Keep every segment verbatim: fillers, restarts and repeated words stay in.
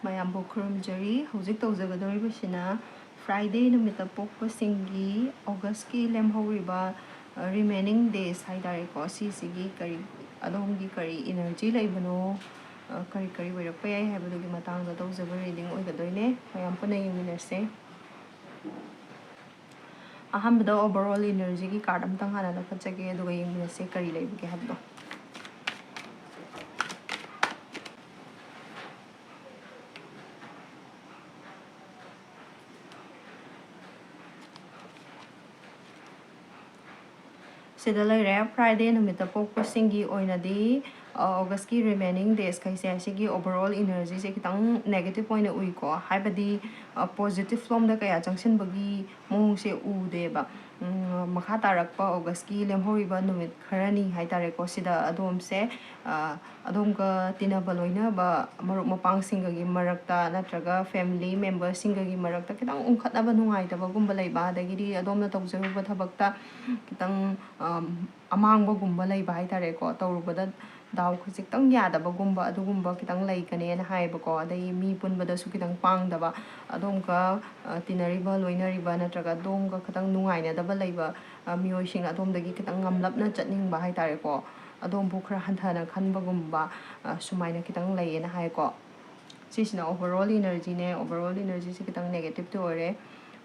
ꯃꯌꯥꯝꯕꯨ ꯈꯨꯔꯨꯝꯖꯔꯤ꯫ ꯍꯧꯖꯤꯛ ꯇꯧꯖꯒꯗꯧꯔꯤꯕꯁꯤꯅ Friday ꯅꯨꯃꯤꯠꯇ ꯄꯣꯛꯄꯁꯤꯡꯒꯤ August ꯀꯤ ꯂꯦꯝꯍꯧꯔꯤꯕ, ꯑ, remaining days ꯍꯥꯏ ꯇꯥꯔꯦꯀꯣ, ꯁꯤꯁꯤꯒꯤ ꯀꯔꯤ, ꯑꯗꯣꯝꯒꯤ ꯀꯔꯤ energy ꯂꯩꯕꯅꯣ, ꯑ, ꯀꯔꯤ ꯀꯔꯤ ꯑꯣꯏꯔꯛꯄ ꯌꯥꯏ ꯍꯥꯏꯕꯗꯨꯒꯤ ꯃꯇꯥꯡꯗ ꯇꯧꯖꯕ reading ꯑꯣꯏꯒꯗꯣꯏꯅꯦ꯫ ꯃꯌꯥꯝ ꯄꯨꯟꯅ ꯌꯦꯡꯃꯤꯟꯅꯁꯦ꯫ ꯑꯍꯥꯟꯕꯗ overall energy ꯒꯤ card ꯑꯝꯇꯪ ꯍꯥꯟꯅ ꯂꯧꯈꯠꯆꯒꯦ, ꯑꯗꯨꯒ ꯌꯦꯡꯃꯤꯟꯅꯁꯦ ꯀꯔꯤ ꯂꯩꯕꯒꯦ ꯍꯥꯏꯕꯗꯣ꯫ ꯁꯤꯗ ꯂꯩꯔꯦ꯫ Friday ꯅꯨꯃꯤꯠꯇ ꯄꯣꯛꯄꯁꯤꯡꯒꯤ ꯑꯣꯏꯅꯗꯤ, ꯑ, August ꯀꯤ remaining days ꯈꯩꯁꯦ, ꯁꯤꯒꯤ overall energy ꯁꯦ ꯈꯤꯇꯪ negative ꯑꯣꯏꯅ ꯎꯏꯀꯣ, ꯍꯥꯏꯕꯗꯤ, ꯑ, positive ꯂꯣꯝꯗ ꯀꯌꯥ ꯆꯪꯁꯤꯟꯕꯒꯤ ꯃꯑꯣꯡꯁꯦ ꯎꯗꯦꯕ꯫ ꯎꯝ, ꯃꯈꯥ ꯇꯥꯔꯛꯄ August ꯀꯤ ꯂꯦꯝꯍꯧꯔꯤꯕ ꯅꯨꯃꯤꯠ ꯈꯔꯅꯤ ꯍꯥꯏ ꯇꯥꯔꯦꯀꯣ, ꯁꯤꯗ ꯑꯗꯣꯝꯁꯦ, ꯑ, ꯑꯗꯣꯝꯒ ꯇꯤꯟꯅꯕ ꯂꯣꯏꯅꯕ ꯃꯔꯨꯞ ꯃꯄꯥꯡꯁꯤꯡꯒꯒꯤ ꯃꯔꯛꯇ ꯅꯠꯇ꯭ꯔꯒ family member ꯁꯤꯡꯒꯒꯤ ꯃꯔꯛꯇ ꯈꯤꯇꯪ ꯎꯪꯈꯠꯅꯕ ꯅꯨꯡꯉꯥꯏꯇꯕꯒꯨꯝꯕ ꯂꯩꯕ, ꯑꯗꯒꯤꯗꯤ ꯑꯗꯣꯝꯅ ꯇꯧꯖꯔꯨꯕ ꯊꯕꯛꯇ ꯈꯤꯇꯪ, ꯑꯝ, ꯑꯃꯥꯡꯕꯒꯨꯝꯕ ꯂꯩꯕ ꯍꯥꯏ ꯇꯥꯔꯦꯀꯣ, ꯇꯧꯔꯨꯕꯗ ꯗꯥꯎ ꯈꯖꯤꯛꯇꯪ ꯌꯥꯗꯕꯒꯨꯝꯕ ꯑꯗꯨꯒꯨꯝꯕ ꯈꯤꯇꯪ ꯂꯩꯒꯅꯦꯅ ꯍꯥꯏꯌꯦꯕꯀꯣ꯫ ꯑꯗꯩ ꯃꯤ ꯄꯨꯟꯕꯗꯁꯨ ꯈꯤꯇꯪ ꯄꯥꯡꯗꯕ, ꯑꯗꯣꯝꯒ, ꯑ, ꯇꯤꯟꯅꯔꯤꯕ, ꯂꯣꯏꯅꯔꯤꯕ ꯅꯠꯇ꯭ꯔꯒ ꯑꯗꯣꯝꯒ ꯈꯤꯇꯪ ꯅꯨꯡꯉꯥꯏꯅꯗꯕ ꯂꯩꯕ, ꯑ, ꯃꯤꯑꯣꯏꯁꯤꯡ ꯑꯗꯣꯝꯗꯒꯤ ꯈꯤꯇꯪ ꯉꯝꯂꯞꯅ ꯆꯠꯅꯤꯡꯕ ꯍꯥꯏ ꯇꯥꯔꯦꯀꯣ, ꯑꯗꯣꯝꯕꯨ ꯈꯔ ꯍꯟꯊꯅ ꯈꯟꯕꯒꯨꯝꯕ, ꯑ, ꯁꯨꯃꯥꯏꯅ ꯈꯤꯇꯪ ꯂꯩꯌꯦꯅ ꯍꯥꯏꯀꯣ꯫ ꯁꯤꯁꯤꯅ overall energy ꯅꯦ꯫ Overall energy ꯁꯦ ꯈꯤꯇꯪ negative ꯇꯤ ꯑꯣꯏꯔꯦ꯫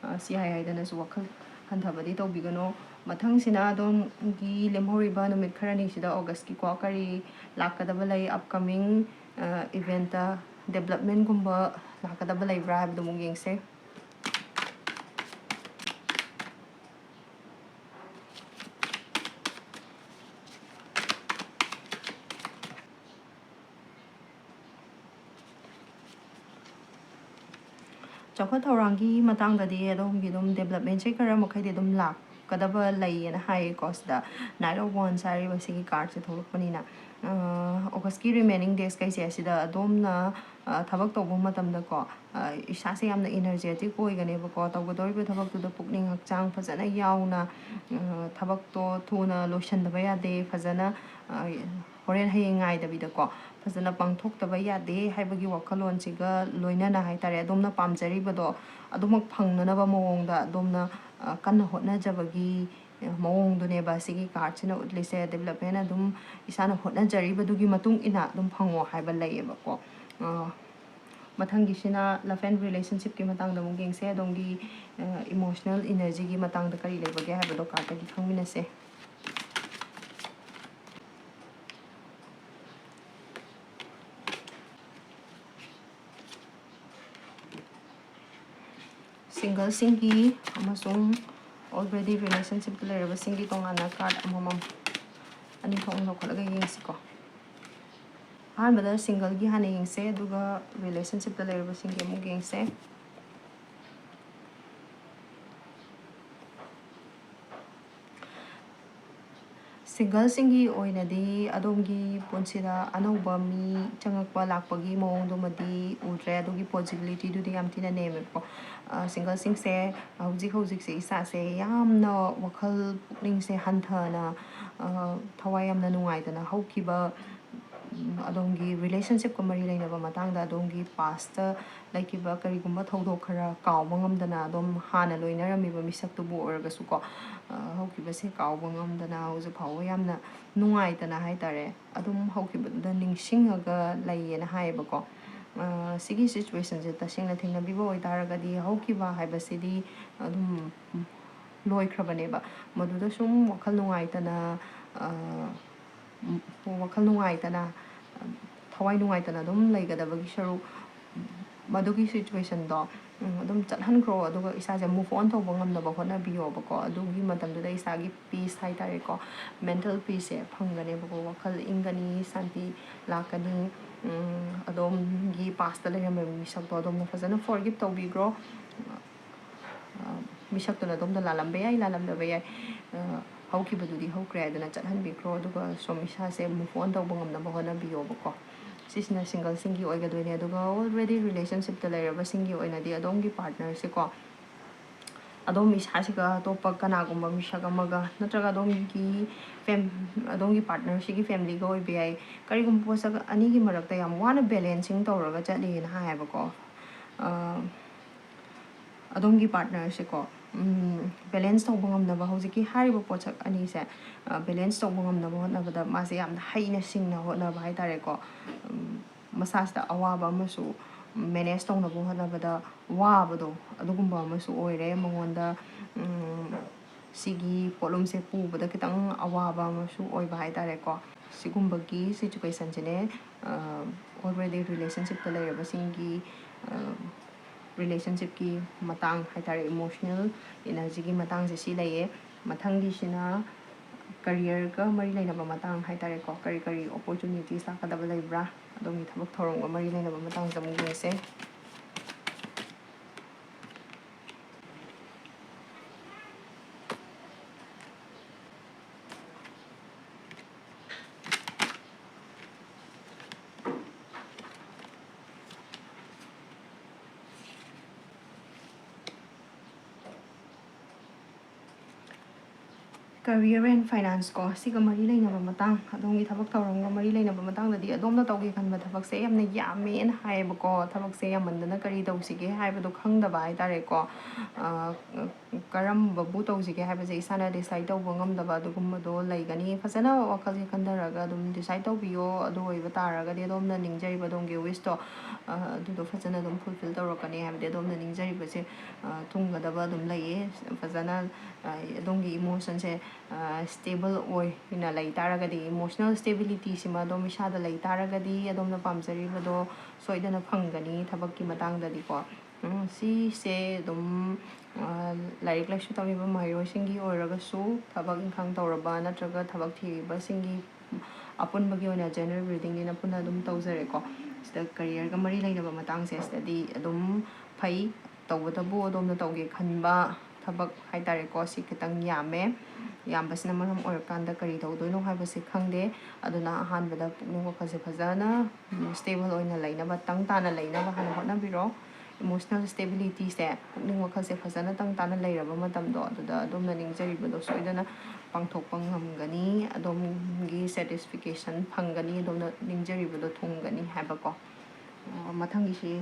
ꯑ, ꯁꯤ ꯍꯥꯏ ꯍꯥꯏꯗꯅꯁꯨ ꯋꯥꯈꯜ ꯍꯟꯊꯕꯗꯤ ꯇꯧꯕꯤꯒꯅꯨ꯫ ꯃꯊꯪꯁꯤꯅ ꯑꯗꯣꯝꯒꯤ ꯂꯦꯝꯍꯧꯔꯤꯕ ꯅꯨꯃꯤꯠ ꯈꯔꯅꯤꯁꯤꯗ August ꯀꯤꯀꯣ ꯀꯔꯤ ꯂꯥꯛꯀꯗꯕ ꯂꯩ, upcoming, ꯑ, event ꯇ development ꯒꯨꯝꯕ ꯂꯥꯛꯀꯗꯕ ꯂꯩꯕ꯭ꯔꯥ ꯍꯥꯏꯕꯗꯨ ꯑꯃꯨꯛ ꯌꯦꯡꯁꯦ꯫ ꯆꯥꯎꯈꯠ ꯊꯧꯔꯥꯡꯒꯤ ꯃꯇꯥꯡꯗꯗꯤ ꯑꯗꯣꯝꯒꯤ ꯑꯗꯨꯝ development ꯁꯦ ꯈꯔ ꯃꯈꯩꯗꯤ ꯑꯗꯨꯝ ꯂꯥꯛꯀꯗꯕ ꯂꯩꯌꯦꯅ ꯍꯥꯏꯌꯦꯀꯣ꯫ ꯁꯤꯗ Knight of Wands ꯍꯥꯏꯔꯤꯕ ꯁꯤꯒꯤ card ꯁꯦ ꯊꯣꯛꯂꯛꯄꯅꯤꯅ, ꯑ, August ꯀꯤ remaining days ꯈꯩꯁꯦ ꯑꯁꯤꯗ ꯑꯗꯣꯝꯅ, ꯑ, ꯊꯕꯛ ꯇꯧꯕ ꯃꯇꯝꯗꯀꯣ, ꯑ, ꯏꯁꯥꯁꯦ ꯌꯥꯝꯅ energetic ꯑꯣꯏꯒꯅꯦꯕꯀꯣ꯫ ꯇꯧꯒꯗꯧꯔꯤꯕ ꯊꯕꯛꯇꯨꯗ ꯄꯨꯛꯅꯤꯡ ꯍꯛꯆꯥꯡ ꯐꯖꯅ ꯌꯥꯎꯅ, ꯑ, ꯊꯕꯛꯇꯣ ꯊꯨꯅ ꯂꯣꯏꯁꯤꯟꯗꯕ ꯌꯥꯗꯦ꯫ ꯐꯖꯅ, ꯑ, ꯍꯣꯔꯦꯟ ꯍꯌꯦꯡ ꯉꯥꯏꯗꯕꯤꯗꯀꯣ, ꯐꯖꯅ ꯄꯥꯡꯊꯣꯛꯇꯕ ꯌꯥꯗꯦ ꯍꯥꯏꯕꯒꯤ ꯋꯥꯈꯜꯂꯣꯟꯁꯤꯒ ꯂꯣꯏꯅꯅ ꯍꯥꯏꯇꯥꯔꯦ, ꯑꯗꯣꯝꯅ ꯄꯥꯝꯖꯔꯤꯕꯗꯣ ꯑꯗꯨꯃꯛ ꯐꯪꯅꯅꯕ ꯃꯑꯣꯡꯗ ꯑꯗꯣꯝꯅ, ꯑ, ꯀꯟꯅ ꯍꯣꯠꯅꯖꯕꯒꯤ, ꯑ, ꯃꯑꯣꯡꯗꯨꯅꯦꯕ ꯁꯤꯒꯤ cardꯁꯤꯅ ꯎꯠꯂꯤꯁꯦ꯫ Development ꯑꯗꯨꯝ ꯏꯁꯥꯅ ꯍꯣꯠꯅꯖꯔꯤꯕꯗꯨꯒꯤ ꯃꯇꯨꯡ ꯏꯟꯅ ꯑꯗꯨꯝ ꯐꯪꯉꯣ ꯍꯥꯏꯕ ꯂꯩꯌꯦꯕꯀꯣ꯫ ꯑ, ꯃꯊꯪꯒꯤꯁꯤꯅ love and relationshipꯀꯤ ꯃꯇꯥꯡꯗ ꯑꯃꯨꯛ ꯌꯦꯡꯁꯦ꯫ ꯑꯗꯣꯝꯒꯤ, ꯑ, emotional energyꯒꯤ ꯃꯇꯥꯡꯗ ꯀꯔꯤ ꯂꯩꯕꯒꯦ ꯍꯥꯏꯕꯗꯣ cardꯇꯒꯤ ꯈꯪꯃꯤꯟꯅꯁꯦ꯫ Singleꯁꯤꯡꯒꯤ ꯑꯃꯁꯨꯡ already relationshipꯇ ꯂꯩꯔꯕꯁꯤꯡꯒꯤ ꯇꯣꯉꯥꯟꯅ card ꯑꯃꯃꯝ ꯑꯅꯤ ꯊꯣꯛꯅ ꯂꯧꯈꯠꯂꯒ ꯌꯦꯡꯁꯤꯀꯣ꯫ ꯑꯍꯥꯟꯕꯗ singleꯒꯤ ꯍꯥꯟꯅ ꯌꯦꯡꯁꯦ, ꯑꯗꯨꯒ relationshipꯇ ꯂꯩꯔꯕꯁꯤꯡꯒꯤ ꯑꯃꯨꯛ ꯌꯦꯡꯁꯦ꯫ Singleꯁꯤꯡꯒꯤ ꯑꯣꯏꯅꯗꯤ ꯑꯗꯣꯝꯒꯤ ꯄꯨꯟꯁꯤꯗ ꯑꯅꯧꯕ ꯃꯤ ꯆꯪꯉꯛꯄ ꯂꯥꯛꯄꯒꯤ ꯃꯑꯣꯡꯗꯨꯃꯗꯤ ꯎꯗ꯭ꯔꯦ, ꯑꯗꯨꯒꯤ possibilityꯗꯨꯗꯤ ꯌꯥꯝ ꯊꯤꯅ ꯅꯦꯝꯃꯦꯕꯀꯣ꯫ ꯑ, singleꯁꯤꯡꯁꯦ ꯍꯧꯖꯤꯛ ꯍꯧꯖꯤꯛꯁꯦ ꯏꯁꯥꯁꯦ ꯌꯥꯝꯅ ꯋꯥꯈꯜ ꯄꯨꯛꯅꯤꯡꯁꯦ ꯍꯟꯊꯅ, ꯑ, ꯊꯋꯥꯏ ꯌꯥꯝꯅ ꯅꯨꯡꯉꯥꯏꯇꯅ ꯍꯧꯈꯤꯕ, ꯎꯝ, ꯑꯗꯣꯝꯒꯤ relationshipꯀ ꯃꯔꯤ ꯂꯩꯅꯕ ꯃꯇꯥꯡꯗ ꯑꯗꯣꯝꯒꯤ pastꯇ ꯂꯩꯈꯤꯕ ꯀꯔꯤꯒꯨꯝꯕ ꯊꯧꯗꯣꯛ ꯈꯔ ꯀꯥꯎꯕ ꯉꯝꯗꯅ ꯑꯗꯨꯝ ꯍꯥꯟꯅ ꯂꯣꯏꯅꯔꯝꯃꯤꯕ ꯃꯤꯁꯛꯇꯨꯕꯨ ꯑꯣꯏꯔꯒꯁꯨꯀꯣ, ꯑ, ꯍꯧꯈꯤꯕꯁꯦ ꯀꯥꯎꯕ ꯉꯝꯗꯅ ꯍꯧꯖꯤꯛ ꯐꯥꯎꯕ ꯌꯥꯝꯅ ꯅꯨꯡꯉꯥꯏꯇꯅ ꯍꯥꯏꯇꯥꯔꯦ, ꯑꯗꯨꯝ ꯍꯧꯈꯤꯕꯗꯨꯗ ꯅꯤꯡꯁꯤꯡꯉꯒ ꯂꯩꯌꯦꯅ ꯍꯥꯏꯌꯦꯕꯀꯣ꯫ ꯑ, ꯁꯤꯒꯤ situationꯁꯦ ꯇꯁꯦꯡꯅ ꯊꯦꯡꯅꯕꯤꯕ ꯑꯣꯏꯇꯥꯔꯒꯗꯤ ꯍꯧꯈꯤꯕ ꯍꯥꯏꯕꯁꯤꯗꯤ ꯑꯗꯨꯝ ꯂꯣꯏꯈ꯭ꯔꯕꯅꯦꯕ꯫ ꯃꯗꯨꯗ ꯁꯨꯝ ꯋꯥꯈꯜ ꯅꯨꯡꯉꯥꯏꯇꯅ, ꯑ, ꯎꯝ, ꯋꯥꯈꯜ ꯅꯨꯡꯉꯥꯏꯇꯅ, ꯊꯋꯥꯏ ꯅꯨꯡꯉꯥꯏꯇꯅ ꯑꯗꯨꯝ ꯂꯩꯒꯗꯕꯒꯤ ꯁꯔꯨꯛ, ꯃꯗꯨꯒꯤ situationꯗꯣ, ꯎꯝ, ꯑꯗꯨꯝ ꯆꯠꯍꯟꯈ꯭ꯔꯣ꯫ ꯑꯗꯨꯒ ꯏꯁꯥꯁꯦ move on ꯇꯧꯕ ꯉꯝꯅꯕ ꯍꯣꯠꯅꯕꯤꯌꯣꯕꯀꯣ꯫ ꯑꯗꯨꯒꯤ ꯃꯇꯝꯗꯨꯗ ꯏꯁꯥꯒꯤ peace ꯍꯥꯏꯇꯥꯔꯦꯀꯣ, mental peaceꯁꯦ ꯐꯪꯒꯅꯦꯕꯀꯣ꯫ ꯋꯥꯈꯜ ꯏꯪꯒꯅꯤ, ꯁꯥꯟꯇꯤ ꯂꯥꯛꯀꯅꯤ꯫ ꯎꯝ, ꯑꯗꯣꯝꯒꯤ pastꯇ ꯂꯩꯔꯝꯕ ꯃꯤꯁꯛꯇꯣ ꯑꯗꯣꯝꯅ ꯐꯖꯅ forgive ꯇꯧꯕꯤꯈ꯭ꯔꯣ꯫ ꯑ, ꯃꯤꯁꯛꯇꯨꯅ ꯑꯗꯣꯝꯗ ꯂꯥꯜꯂꯝꯕ ꯌꯥꯏ, ꯂꯥꯜꯂꯝꯗꯕ ꯌꯥꯏ꯫ ꯑ, ꯍꯧꯈꯤꯕꯗꯨꯗꯤ ꯍꯧꯈ꯭ꯔꯦ ꯍꯥꯏꯗꯅ ꯆꯠꯍꯟꯕꯤꯈ꯭ꯔꯣ, ꯑꯗꯨꯒ ꯁꯣꯝ ꯏꯁꯥꯁꯦ move on ꯇꯧꯕ ꯉꯝꯅꯕ ꯍꯣꯠꯅꯕꯤꯌꯣꯕꯀꯣ꯫ ꯁꯤꯁꯤꯅ singleꯁꯤꯡꯒꯤ ꯑꯣꯏꯒꯗꯣꯏꯅꯦ꯫ ꯑꯗꯨꯒ already relationshipꯇ ꯂꯩꯔꯕꯁꯤꯡꯒꯤ ꯑꯣꯏꯅꯗꯤ ꯑꯗꯣꯝꯒꯤ partnerꯁꯦꯀꯣ, ꯑꯗꯣꯝ ꯏꯁꯥꯁꯤꯒ ꯑꯇꯣꯞꯄ ꯀꯅꯥꯒꯨꯝꯕ ꯃꯤꯁꯛ ꯑꯃꯒ, ꯅꯠꯇ꯭ꯔꯒ ꯑꯗꯣꯝꯒꯤ ꯐꯦꯝ ꯑꯗꯣꯝꯒꯤ ꯄꯥꯔꯠꯅꯔꯁꯤꯒꯤ ꯐꯦꯃꯤꯂꯤꯒ ꯑꯣꯏꯕ ꯌꯥꯏ꯫ ꯀꯔꯤꯒꯨꯝꯕ ꯄꯣꯠꯁꯛ ꯑꯅꯤꯒꯤ ꯃꯔꯛꯇ ꯌꯥꯝ ꯋꯥꯅ ꯕꯦꯂꯦꯟꯁꯤꯡ ꯇꯧꯔꯒ ꯆꯠꯂꯤꯅ ꯍꯥꯏꯌꯦꯕꯀꯣ꯫ ꯑꯗꯣꯝꯒꯤ ꯄꯥꯔꯠꯅꯔꯁꯦꯀꯣ, ꯕꯦꯂꯦꯟꯁ ꯇꯧꯕ ꯉꯝꯅꯕ, ꯍꯧꯖꯤꯛꯀꯤ ꯍꯥꯏꯔꯤꯕ ꯄꯣꯠꯁꯛ ꯑꯅꯤꯁꯦ ꯕꯦꯂꯦꯟꯁ ꯇꯧꯕ ꯉꯝꯅꯕ ꯍꯣꯠꯅꯕꯗ ꯃꯥꯁꯦ ꯌꯥꯝꯅ ꯍꯩꯅ ꯁꯤꯡꯅ ꯍꯣꯠꯅꯕ ꯍꯥꯏ ꯇꯥꯔꯦꯀꯣ꯫ ꯃꯁꯥꯁꯤꯗ ꯑꯋꯥꯕ ꯑꯃꯁꯨ ꯃꯦꯅꯦꯖ ꯇꯧꯅꯕ ꯍꯣꯠꯅꯕꯗ ꯋꯥꯕꯗꯣ, ꯑꯗꯨꯒꯨꯝꯕ ꯑꯃꯁꯨ ꯑꯣꯏꯔꯦ꯫ ꯃꯉꯣꯟꯗ ꯁꯤꯒꯤ ꯄꯣꯠꯂꯨꯝꯁꯦ ꯄꯨꯕꯗ ꯈꯤꯇꯪ ꯑꯋꯥꯕ ꯑꯃꯁꯨ ꯑꯣꯏꯕ ꯍꯥꯏ ꯇꯥꯔꯦꯀꯣ꯫ ꯁꯤꯒꯨꯝꯕꯒꯤ ꯁꯤꯆꯨꯋꯦꯁꯟꯁꯤꯅꯦ ꯑꯣꯜꯔꯦꯗꯤ ꯔꯤꯂꯦꯁꯟꯁꯤꯞꯇ ꯂꯩꯔꯕꯁꯤꯡꯒꯤ, ꯔꯤꯂꯦꯁꯟꯁꯤꯞꯀꯤ ꯃꯇꯥꯡ ꯍꯥꯏ ꯇꯥꯔꯦ, ꯏꯃꯣꯁꯅꯦꯜ ꯏꯅꯔꯖꯤꯒꯤ ꯃꯇꯥꯡꯁꯦ ꯁꯤ ꯂꯩꯌꯦ꯫ ꯃꯊꯪꯒꯤꯁꯤꯅ ꯀꯔꯤꯌꯔꯒ ꯃꯔꯤ ꯂꯩꯅꯕ ꯃꯇꯥꯡ ꯍꯥꯏ ꯇꯥꯔꯦꯀꯣ꯫ ꯀꯔꯤ ꯀꯔꯤ ꯑꯣꯄꯣꯔꯆꯨꯅꯤꯇꯤꯁ ꯂꯥꯛꯀꯗꯕ ꯂꯩꯕ꯭ꯔꯥ? ꯑꯗꯣꯝꯒꯤ ꯊꯕꯛ ꯊꯧꯔꯝꯒ ꯃꯔꯤ ꯂꯩꯅꯕ ꯃꯇꯥꯡꯁꯦ ꯑꯃꯨꯛ ꯌꯦꯡꯁꯦ꯫ Career and finance ꯀꯣ, ꯁꯤꯒ ꯃꯔꯤ ꯂꯩꯅꯕ ꯃꯇꯥꯡ, ꯑꯗꯣꯝꯒꯤ ꯊꯕꯛ ꯊꯧꯔꯝꯒ ꯃꯔꯤ ꯂꯩꯅꯕ ꯃꯇꯥꯡꯗꯗꯤ ꯑꯗꯣꯝꯅ ꯇꯧꯒꯦ ꯈꯟꯕ ꯊꯕꯛꯁꯦ ꯌꯥꯝꯅ ꯌꯥꯝꯃꯦꯅ ꯍꯥꯏꯌꯦꯕꯀꯣ꯫ ꯊꯕꯛꯁꯦ ꯌꯥꯝꯃꯟꯗꯅ ꯀꯔꯤ ꯇꯧꯁꯤꯒꯦ ꯍꯥꯏꯕꯗꯣ ꯈꯪꯗꯕ ꯍꯥꯏ ꯇꯥꯔꯦꯀꯣ꯫ ꯑ, ꯀꯔꯝꯕꯕꯨ ꯇꯧꯁꯤꯒꯦ ꯍꯥꯏꯕꯁꯦ ꯏꯁꯥꯅ ꯗꯤꯁꯥꯏꯠ ꯇꯧꯕ ꯉꯝꯗꯕ ꯑꯗꯨꯒꯨꯝꯕꯗꯣ ꯂꯩꯒꯅꯤ꯫ ꯐꯖꯅ ꯋꯥꯈꯜꯁꯦ ꯈꯟꯊꯔꯒ ꯑꯗꯨꯝ ꯗꯤꯁꯥꯏꯠ ꯇꯧꯕꯤꯌꯣ꯫ ꯑꯗꯨ ꯑꯣꯏꯕ ꯇꯥꯔꯒꯗꯤ ꯑꯗꯣꯝꯅ ꯅꯤꯡꯖꯔꯤꯕ ꯑꯗꯣꯝꯒꯤ ꯋꯤꯁꯇꯣ, ꯑ, ꯑꯗꯨꯗꯣ ꯐꯖꯅ ꯑꯗꯨꯝ ꯐꯨꯜꯐꯤꯜ ꯇꯧꯔꯛꯀꯅꯤ꯫ ꯍꯥꯏꯕꯗꯤ ꯑꯗꯣꯝꯅ ꯅꯤꯡꯖꯔꯤꯕꯁꯦ, ꯑ, ꯊꯨꯡꯒꯗꯕ ꯑꯗꯨꯝ ꯂꯩꯌꯦ꯫ ꯐꯖꯅ, ꯑ, ꯑꯗꯣꯝꯒꯤ ꯏꯃꯣꯁꯟꯁꯦ ꯁ꯭ꯇꯦꯕꯜ ꯑꯣꯏꯅ ꯂꯩ ꯇꯥꯔꯒꯗꯤ, ꯏꯃꯣꯁꯅꯦꯜ ꯁ꯭ꯇꯦꯕꯤꯂꯤꯇꯤꯁꯤꯃ ꯑꯗꯣꯝ ꯏꯁꯥꯗ ꯂꯩ ꯇꯥꯔꯒꯗꯤ, ꯑꯗꯣꯝꯅ ꯄꯥꯝꯖꯔꯤꯕꯗꯣ ꯁꯣꯏꯗꯅ ꯐꯪꯒꯅꯤ ꯊꯕꯛꯀꯤ ꯃꯇꯥꯡꯗꯗꯤꯀꯣ꯫ ꯎꯝ, ꯁꯤꯁꯦ ꯑꯗꯨꯝ, ꯑ, ꯂꯥꯏꯔꯤꯛ ꯂꯥꯏꯁꯨ ꯇꯝꯃꯤꯕ ꯃꯍꯩꯔꯣꯏꯁꯤꯡꯒꯤ ꯑꯣꯏꯔꯒꯁꯨ, ꯊꯕꯛ ꯏꯪꯈꯥꯡ ꯇꯧꯔꯕ ꯅꯠꯇ꯭ꯔꯒ ꯊꯕꯛ ꯊꯤꯔꯤꯕꯁꯤꯡꯒꯤ, ꯑꯄꯨꯟꯕꯒꯤ ꯑꯣꯏꯅ ꯖꯦꯅꯔꯦꯜ ꯔꯤꯗꯤꯡꯅꯤꯅ ꯄꯨꯟꯅ ꯑꯗꯨꯝ ꯇꯧꯖꯔꯦꯀꯣ꯫ ꯁꯤꯗ ꯀꯔꯤꯌꯔꯒ ꯃꯔꯤ ꯂꯩꯅꯕ ꯃꯇꯥꯡꯁꯦ ꯁꯤꯗꯗꯤ ꯑꯗꯨꯝ ꯐꯩ꯫ ꯇꯧꯕꯇꯕꯨ ꯑꯗꯣꯝꯅ ꯇꯧꯒꯦ ꯈꯟꯕ ꯊꯕꯛ ꯍꯥꯏ ꯇꯥꯔꯦꯀꯣ, ꯁꯤ ꯈꯤꯇꯪ ꯌꯥꯝꯃꯦ꯫ ꯌꯥꯝꯕꯁꯤꯅ ꯃꯔꯝ ꯑꯣꯏꯔꯀꯥꯟꯗ ꯀꯔꯤ ꯇꯧꯗꯣꯏꯅꯣ ꯍꯥꯏꯕꯁꯤ ꯈꯪꯗꯦ꯫ ꯑꯗꯨꯅ ꯑꯍꯥꯟꯕꯗ ꯄꯨꯛꯅꯤꯡ ꯋꯥꯈꯜꯁꯦ ꯐꯖꯅ, ꯎꯝ, ꯁ꯭ꯇꯦꯕꯜ ꯑꯣꯏꯅ ꯂꯩꯅꯕ, ꯇꯪ ꯇꯥꯅ ꯂꯩꯅꯕ ꯍꯥꯟꯅ ꯍꯣꯠꯅꯕꯤꯔꯣ꯫ emotional stabilityꯁꯦ, ꯄꯨꯛꯅꯤꯡ ꯋꯥꯈꯜꯁꯦ ꯐꯖꯅ ꯇꯪ ꯇꯥꯅ ꯂꯩꯔꯕ ꯃꯇꯝꯗꯣ, ꯑꯗꯨꯗ ꯑꯗꯣꯝꯅ ꯅꯤꯡꯖꯔꯤꯕꯗꯣ ꯁꯣꯏꯗꯅ ꯄꯥꯡꯊꯣꯛꯄ ꯉꯝꯒꯅꯤ, ꯑꯗꯣꯝꯒꯤ satisfaction ꯐꯪꯒꯅꯤ, ꯑꯗꯣꯝꯅ ꯅꯤꯡꯖꯔꯤꯕꯗꯣ ꯊꯨꯡꯒꯅꯤ ꯍꯥꯏꯕꯀꯣ꯫ ꯑ, ꯃꯊꯪꯒꯤꯁꯤ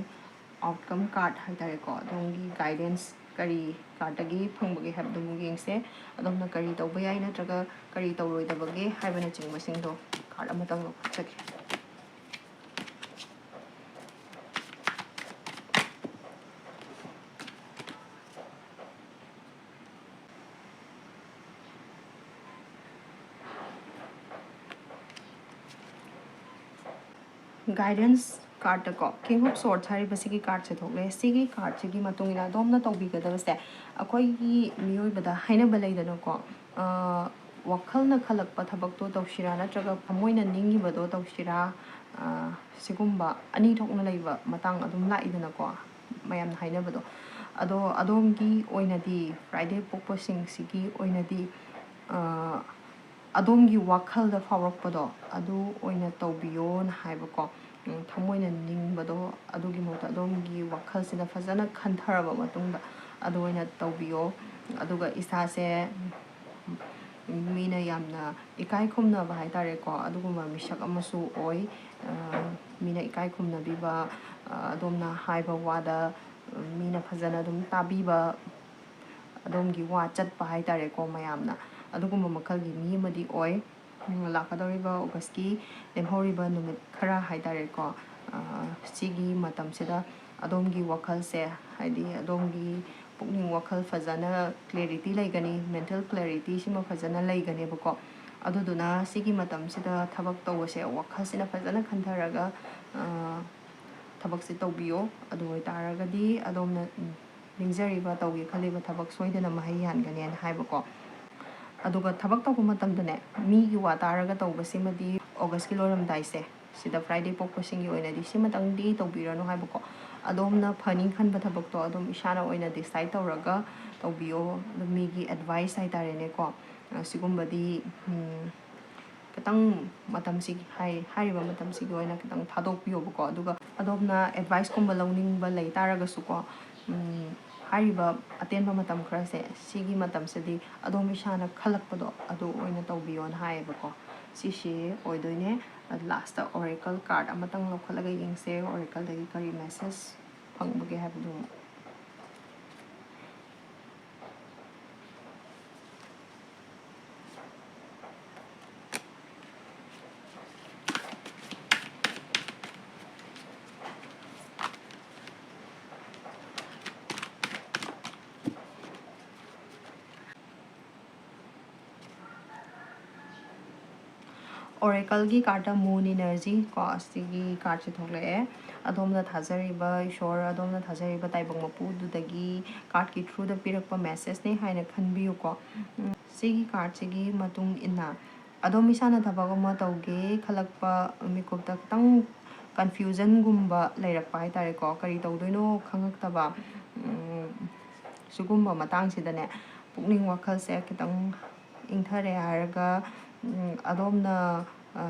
outcome card ꯍꯥꯏꯇꯥꯔꯦꯀꯣ, ꯑꯗꯣꯝꯒꯤ guidance ꯀꯔꯤ cardꯇꯒꯤ ꯐꯪꯕꯒꯦ ꯍꯥꯏꯕꯗꯨ ꯑꯃꯨꯛ ꯌꯦꯡꯁꯦ꯫ ꯑꯗꯣꯝꯅ ꯀꯔꯤ ꯇꯧꯕ ꯌꯥꯏ ꯅꯠꯇ꯭ꯔꯒ ꯀꯔꯤ ꯇꯧꯔꯣꯏꯗꯕꯒꯦ ꯍꯥꯏꯕꯅꯆꯤꯡꯕꯁꯤꯡꯗꯣ card ꯑꯃꯇꯪ ꯂꯧꯈꯠꯆꯒꯦ꯫ Guidance cardꯇꯀꯣ, King of Swords ꯍꯥꯏꯔꯤꯕ ꯁꯤꯒꯤ cardꯁꯦ ꯊꯣꯛꯂꯦ꯫ ꯁꯤꯒꯤ cardꯁꯤꯒꯤ ꯃꯇꯨꯡ ꯏꯟꯅ ꯑꯗꯣꯝꯅ ꯇꯧꯕꯤꯒꯗꯕꯁꯦ, ꯑꯩꯈꯣꯏꯒꯤ ꯃꯤꯑꯣꯏꯕꯗ ꯍꯥꯏꯅꯕ ꯂꯩꯗꯅꯀꯣ, ꯑ, ꯋꯥꯈꯜꯅ ꯈꯜꯂꯛꯄ ꯊꯕꯛꯇꯣ ꯇꯧꯁꯤꯔꯥ ꯅꯠꯇ꯭ꯔꯒ ꯊꯃꯣꯏꯅ ꯅꯤꯡꯉꯤꯕꯗꯣ ꯇꯧꯁꯤꯔꯥ, ꯑ, ꯁꯤꯒꯨꯝꯕ ꯑꯅꯤ ꯊꯣꯛꯅ ꯂꯩꯕ ꯃꯇꯥꯡ ꯑꯗꯨꯝ ꯂꯥꯛꯏꯗꯅꯀꯣ, ꯃꯌꯥꯝꯅ ꯍꯥꯏꯅꯕꯗꯣ꯫ ꯑꯗꯣ ꯑꯗꯣꯝꯒꯤ ꯑꯣꯏꯅꯗꯤ, Friday ꯄꯣꯛꯄꯁꯤꯡꯁꯤꯒꯤ ꯑꯣꯏꯅꯗꯤ, ꯑ, ꯑꯗꯣꯝꯒꯤ ꯋꯥꯈꯜꯗ ꯐꯥꯎꯔꯛꯄꯗꯣ ꯑꯗꯨ ꯑꯣꯏꯅ ꯇꯧꯕꯤꯌꯣꯅ ꯍꯥꯏꯕꯀꯣ꯫ ꯎꯝ, ꯊꯃꯣꯏꯅ ꯅꯤꯡꯕꯗꯣ ꯑꯗꯨꯒꯤ ꯃꯍꯨꯠꯇ ꯑꯗꯣꯝꯒꯤ ꯋꯥꯈꯜꯁꯤꯗ ꯐꯖꯅ ꯈꯟꯊꯔꯕ ꯃꯇꯨꯡꯗ ꯑꯗꯨ ꯑꯣꯏꯅ ꯇꯧꯕꯤꯌꯣ꯫ ꯑꯗꯨꯒ ꯏꯁꯥꯁꯦ, ꯎꯝ, ꯃꯤꯅ ꯌꯥꯝꯅ ꯏꯀꯥꯏ ꯈꯨꯝꯅꯕ ꯍꯥꯏꯇꯥꯔꯦꯀꯣ, ꯑꯗꯨꯒꯨꯝꯕ ꯃꯤꯁꯛ ꯑꯃꯁꯨ ꯑꯣꯏ꯫ ꯑ, ꯃꯤꯅ ꯏꯀꯥꯏ ꯈꯨꯝꯅꯕꯤꯕ, ꯑ, ꯑꯗꯣꯝꯅ ꯍꯥꯏꯕ ꯋꯥꯗ, ꯎꯝ, ꯃꯤꯅ ꯐꯖꯅ ꯑꯗꯨꯝ ꯇꯥꯕꯤꯕ, ꯑꯗꯣꯝꯒꯤ ꯋꯥ ꯆꯠꯄ ꯍꯥꯏꯇꯥꯔꯦꯀꯣ, ꯃꯌꯥꯝꯅ ꯑꯗꯨꯒꯨꯝꯕ ꯃꯈꯜꯒꯤ ꯃꯤ ꯑꯃꯗꯤ ꯑꯣꯏ꯫ ꯎꯝ, ꯂꯥꯛꯀꯗꯧꯔꯤꯕ Augustꯀꯤ ꯂꯦꯝꯍꯧꯔꯤꯕ ꯅꯨꯃꯤꯠ ꯈꯔ ꯍꯥꯏꯇꯥꯔꯦꯀꯣ, ꯑ, ꯁꯤꯒꯤ ꯃꯇꯝꯁꯤꯗ ꯑꯗꯣꯝꯒꯤ ꯋꯥꯈꯜꯁꯦ, ꯍꯥꯏꯗꯤ ꯑꯗꯣꯝꯒꯤ ꯄꯨꯛꯅꯤꯡ ꯋꯥꯈꯜ ꯐꯖꯅ clarity ꯂꯩꯒꯅꯤ, mental clarity ꯁꯤꯃ ꯐꯖꯅ ꯂꯩꯒꯅꯦꯕꯀꯣ꯫ ꯑꯗꯨꯗꯨꯅ ꯁꯤꯒꯤ ꯃꯇꯝꯁꯤꯗ ꯊꯕꯛ ꯇꯧꯕꯁꯦ ꯋꯥꯈꯜꯁꯤꯅ ꯐꯖꯅ ꯈꯟꯊꯔꯒ, ꯑ, ꯊꯕꯛꯁꯦ ꯇꯧꯕꯤꯌꯣ꯫ ꯑꯗꯨ ꯑꯣꯏꯇꯥꯔꯒꯗꯤ ꯑꯗꯣꯝꯅ, ꯎꯝ, ꯅꯤꯡꯖꯔꯤꯕ, ꯇꯧꯒꯦ ꯈꯜꯂꯤꯕ ꯊꯕꯛ ꯁꯣꯏꯗꯅ ꯃꯍꯩ ꯌꯥꯟꯒꯅꯦꯅ ꯍꯥꯏꯕꯀꯣ꯫ ꯑꯗꯨꯒ ꯊꯕꯛ ꯇꯧꯕ ꯃꯇꯝꯗꯅꯦ, ꯃꯤꯒꯤ ꯋꯥ ꯇꯥꯔꯒ ꯇꯧꯕꯁꯤꯃꯗꯤ Augustꯀꯤ ꯂꯣꯏꯔꯝꯗꯥꯏꯁꯦ, ꯁꯤꯗ Friday ꯄꯣꯛꯄꯁꯤꯡꯒꯤ ꯑꯣꯏꯅꯗꯤ ꯁꯤꯃꯇꯪꯗꯤ ꯇꯧꯕꯤꯔꯅꯨ ꯍꯥꯏꯕꯀꯣ꯫ ꯑꯗꯣꯝꯅ ꯐꯅꯤ ꯈꯟꯕ ꯊꯕꯛꯇꯣ ꯑꯗꯨꯝ ꯏꯁꯥꯅ ꯑꯣꯏꯅ decide ꯇꯧꯔꯒ ꯇꯧꯕꯤꯌꯣ꯫ ꯑꯗꯨꯝ ꯃꯤꯒꯤ advice ꯍꯥꯏꯇꯥꯔꯦꯅꯦꯀꯣ, ꯑ, ꯁꯤꯒꯨꯝꯕꯗꯤ, ꯎꯝ, ꯈꯤꯇꯪ ꯃꯇꯝꯁꯤꯒꯤ ꯍꯥꯏ-, ꯍꯥꯏꯔꯤꯕ ꯃꯇꯝꯁꯤꯒꯤ ꯑꯣꯏꯅ ꯈꯤꯇꯪ ꯊꯥꯗꯣꯛꯄꯤꯌꯣꯕꯀꯣ꯫ ꯑꯗꯨꯒ ꯑꯗꯣꯝꯅ ꯑꯦꯗꯚꯥꯏꯁꯀꯨꯝꯕ ꯂꯧꯅꯤꯡꯕ ꯂꯩ ꯇꯥꯔꯒꯁꯨꯀꯣ, ꯎꯝ, ꯍꯥꯏꯔꯤꯕ ꯑꯇꯦꯟꯕ ꯃꯇꯝ ꯈꯔꯁꯦ, ꯁꯤꯒꯤ ꯃꯇꯝꯁꯤꯗꯤ ꯑꯗꯣꯝ ꯏꯁꯥꯅ ꯈꯜꯂꯛꯄꯗꯣ ꯑꯗꯨ ꯑꯣꯏꯅ ꯇꯧꯕꯤꯌꯣꯅ ꯍꯥꯏꯌꯦꯕꯀꯣ꯫ ꯁꯤꯁꯦ ꯑꯣꯏꯗꯣꯏꯅꯦ꯫ ꯂꯥꯁꯇ ꯑꯣꯔꯦꯀꯜ ꯀꯥꯔꯠ ꯑꯃꯇꯪ ꯂꯧꯈꯠꯂꯒ ꯌꯦꯡꯁꯦ, ꯑꯣꯔꯦꯀꯜꯗꯒꯤ ꯀꯔꯤ ꯃꯦꯁꯦꯖ ꯐꯪꯕꯒꯦ ꯍꯥꯏꯕꯗꯨ꯫ ꯑꯣꯔꯦꯀꯜꯒꯤ ꯀꯥꯔꯠꯇ ꯃꯨꯟ ꯏꯅꯔꯖꯤ ꯀꯣ, ꯑꯁꯤꯒꯤ ꯀꯥꯔꯠꯁꯦ ꯊꯣꯛꯂꯛꯑꯦ꯫ ꯑꯗꯣꯝꯅ ꯊꯥꯖꯔꯤꯕ ꯏꯁꯣꯔ, ꯑꯗꯣꯝꯅ ꯊꯥꯖꯔꯤꯕ ꯇꯥꯏꯕꯪ ꯃꯄꯨꯗꯨꯗꯒꯤ ꯀꯥꯔꯠꯀꯤ ꯊ꯭ꯔꯨꯗ ꯄꯤꯔꯛꯄ ꯃꯦꯁꯦꯖꯅꯦ ꯍꯥꯏꯅ ꯈꯟꯕꯤꯌꯨꯀꯣ꯫ ꯎꯝ, ꯁꯤꯒꯤ ꯀꯥꯔꯠꯁꯤꯒꯤ ꯃꯇꯨꯡ ꯏꯟꯅ ꯑꯗꯣꯝ ꯏꯁꯥꯅ ꯊꯕꯛ ꯑꯃ ꯇꯧꯒꯦ ꯈꯜꯂꯛꯄ ꯃꯤꯀꯨꯞꯇ ꯈꯤꯇꯪ ꯀꯟꯐ꯭ꯌꯨꯖꯟꯒꯨꯝꯕ ꯂꯩꯔꯛꯄ ꯍꯥꯏ ꯇꯥꯔꯦꯀꯣ, ꯀꯔꯤ ꯇꯧꯗꯣꯏꯅꯣ ꯈꯪꯉꯛꯇꯕ, ꯎꯝ, ꯁꯤꯒꯨꯝꯕ ꯃꯇꯥꯡꯁꯤꯗꯅꯦ, ꯄꯨꯛꯅꯤꯡ ꯋꯥꯈꯜꯁꯦ ꯈꯤꯇꯪ ꯏꯪꯊꯔꯦ ꯍꯥꯏꯔꯒ, ꯎꯝ, ꯑꯗꯣꯝꯅ, ꯑ,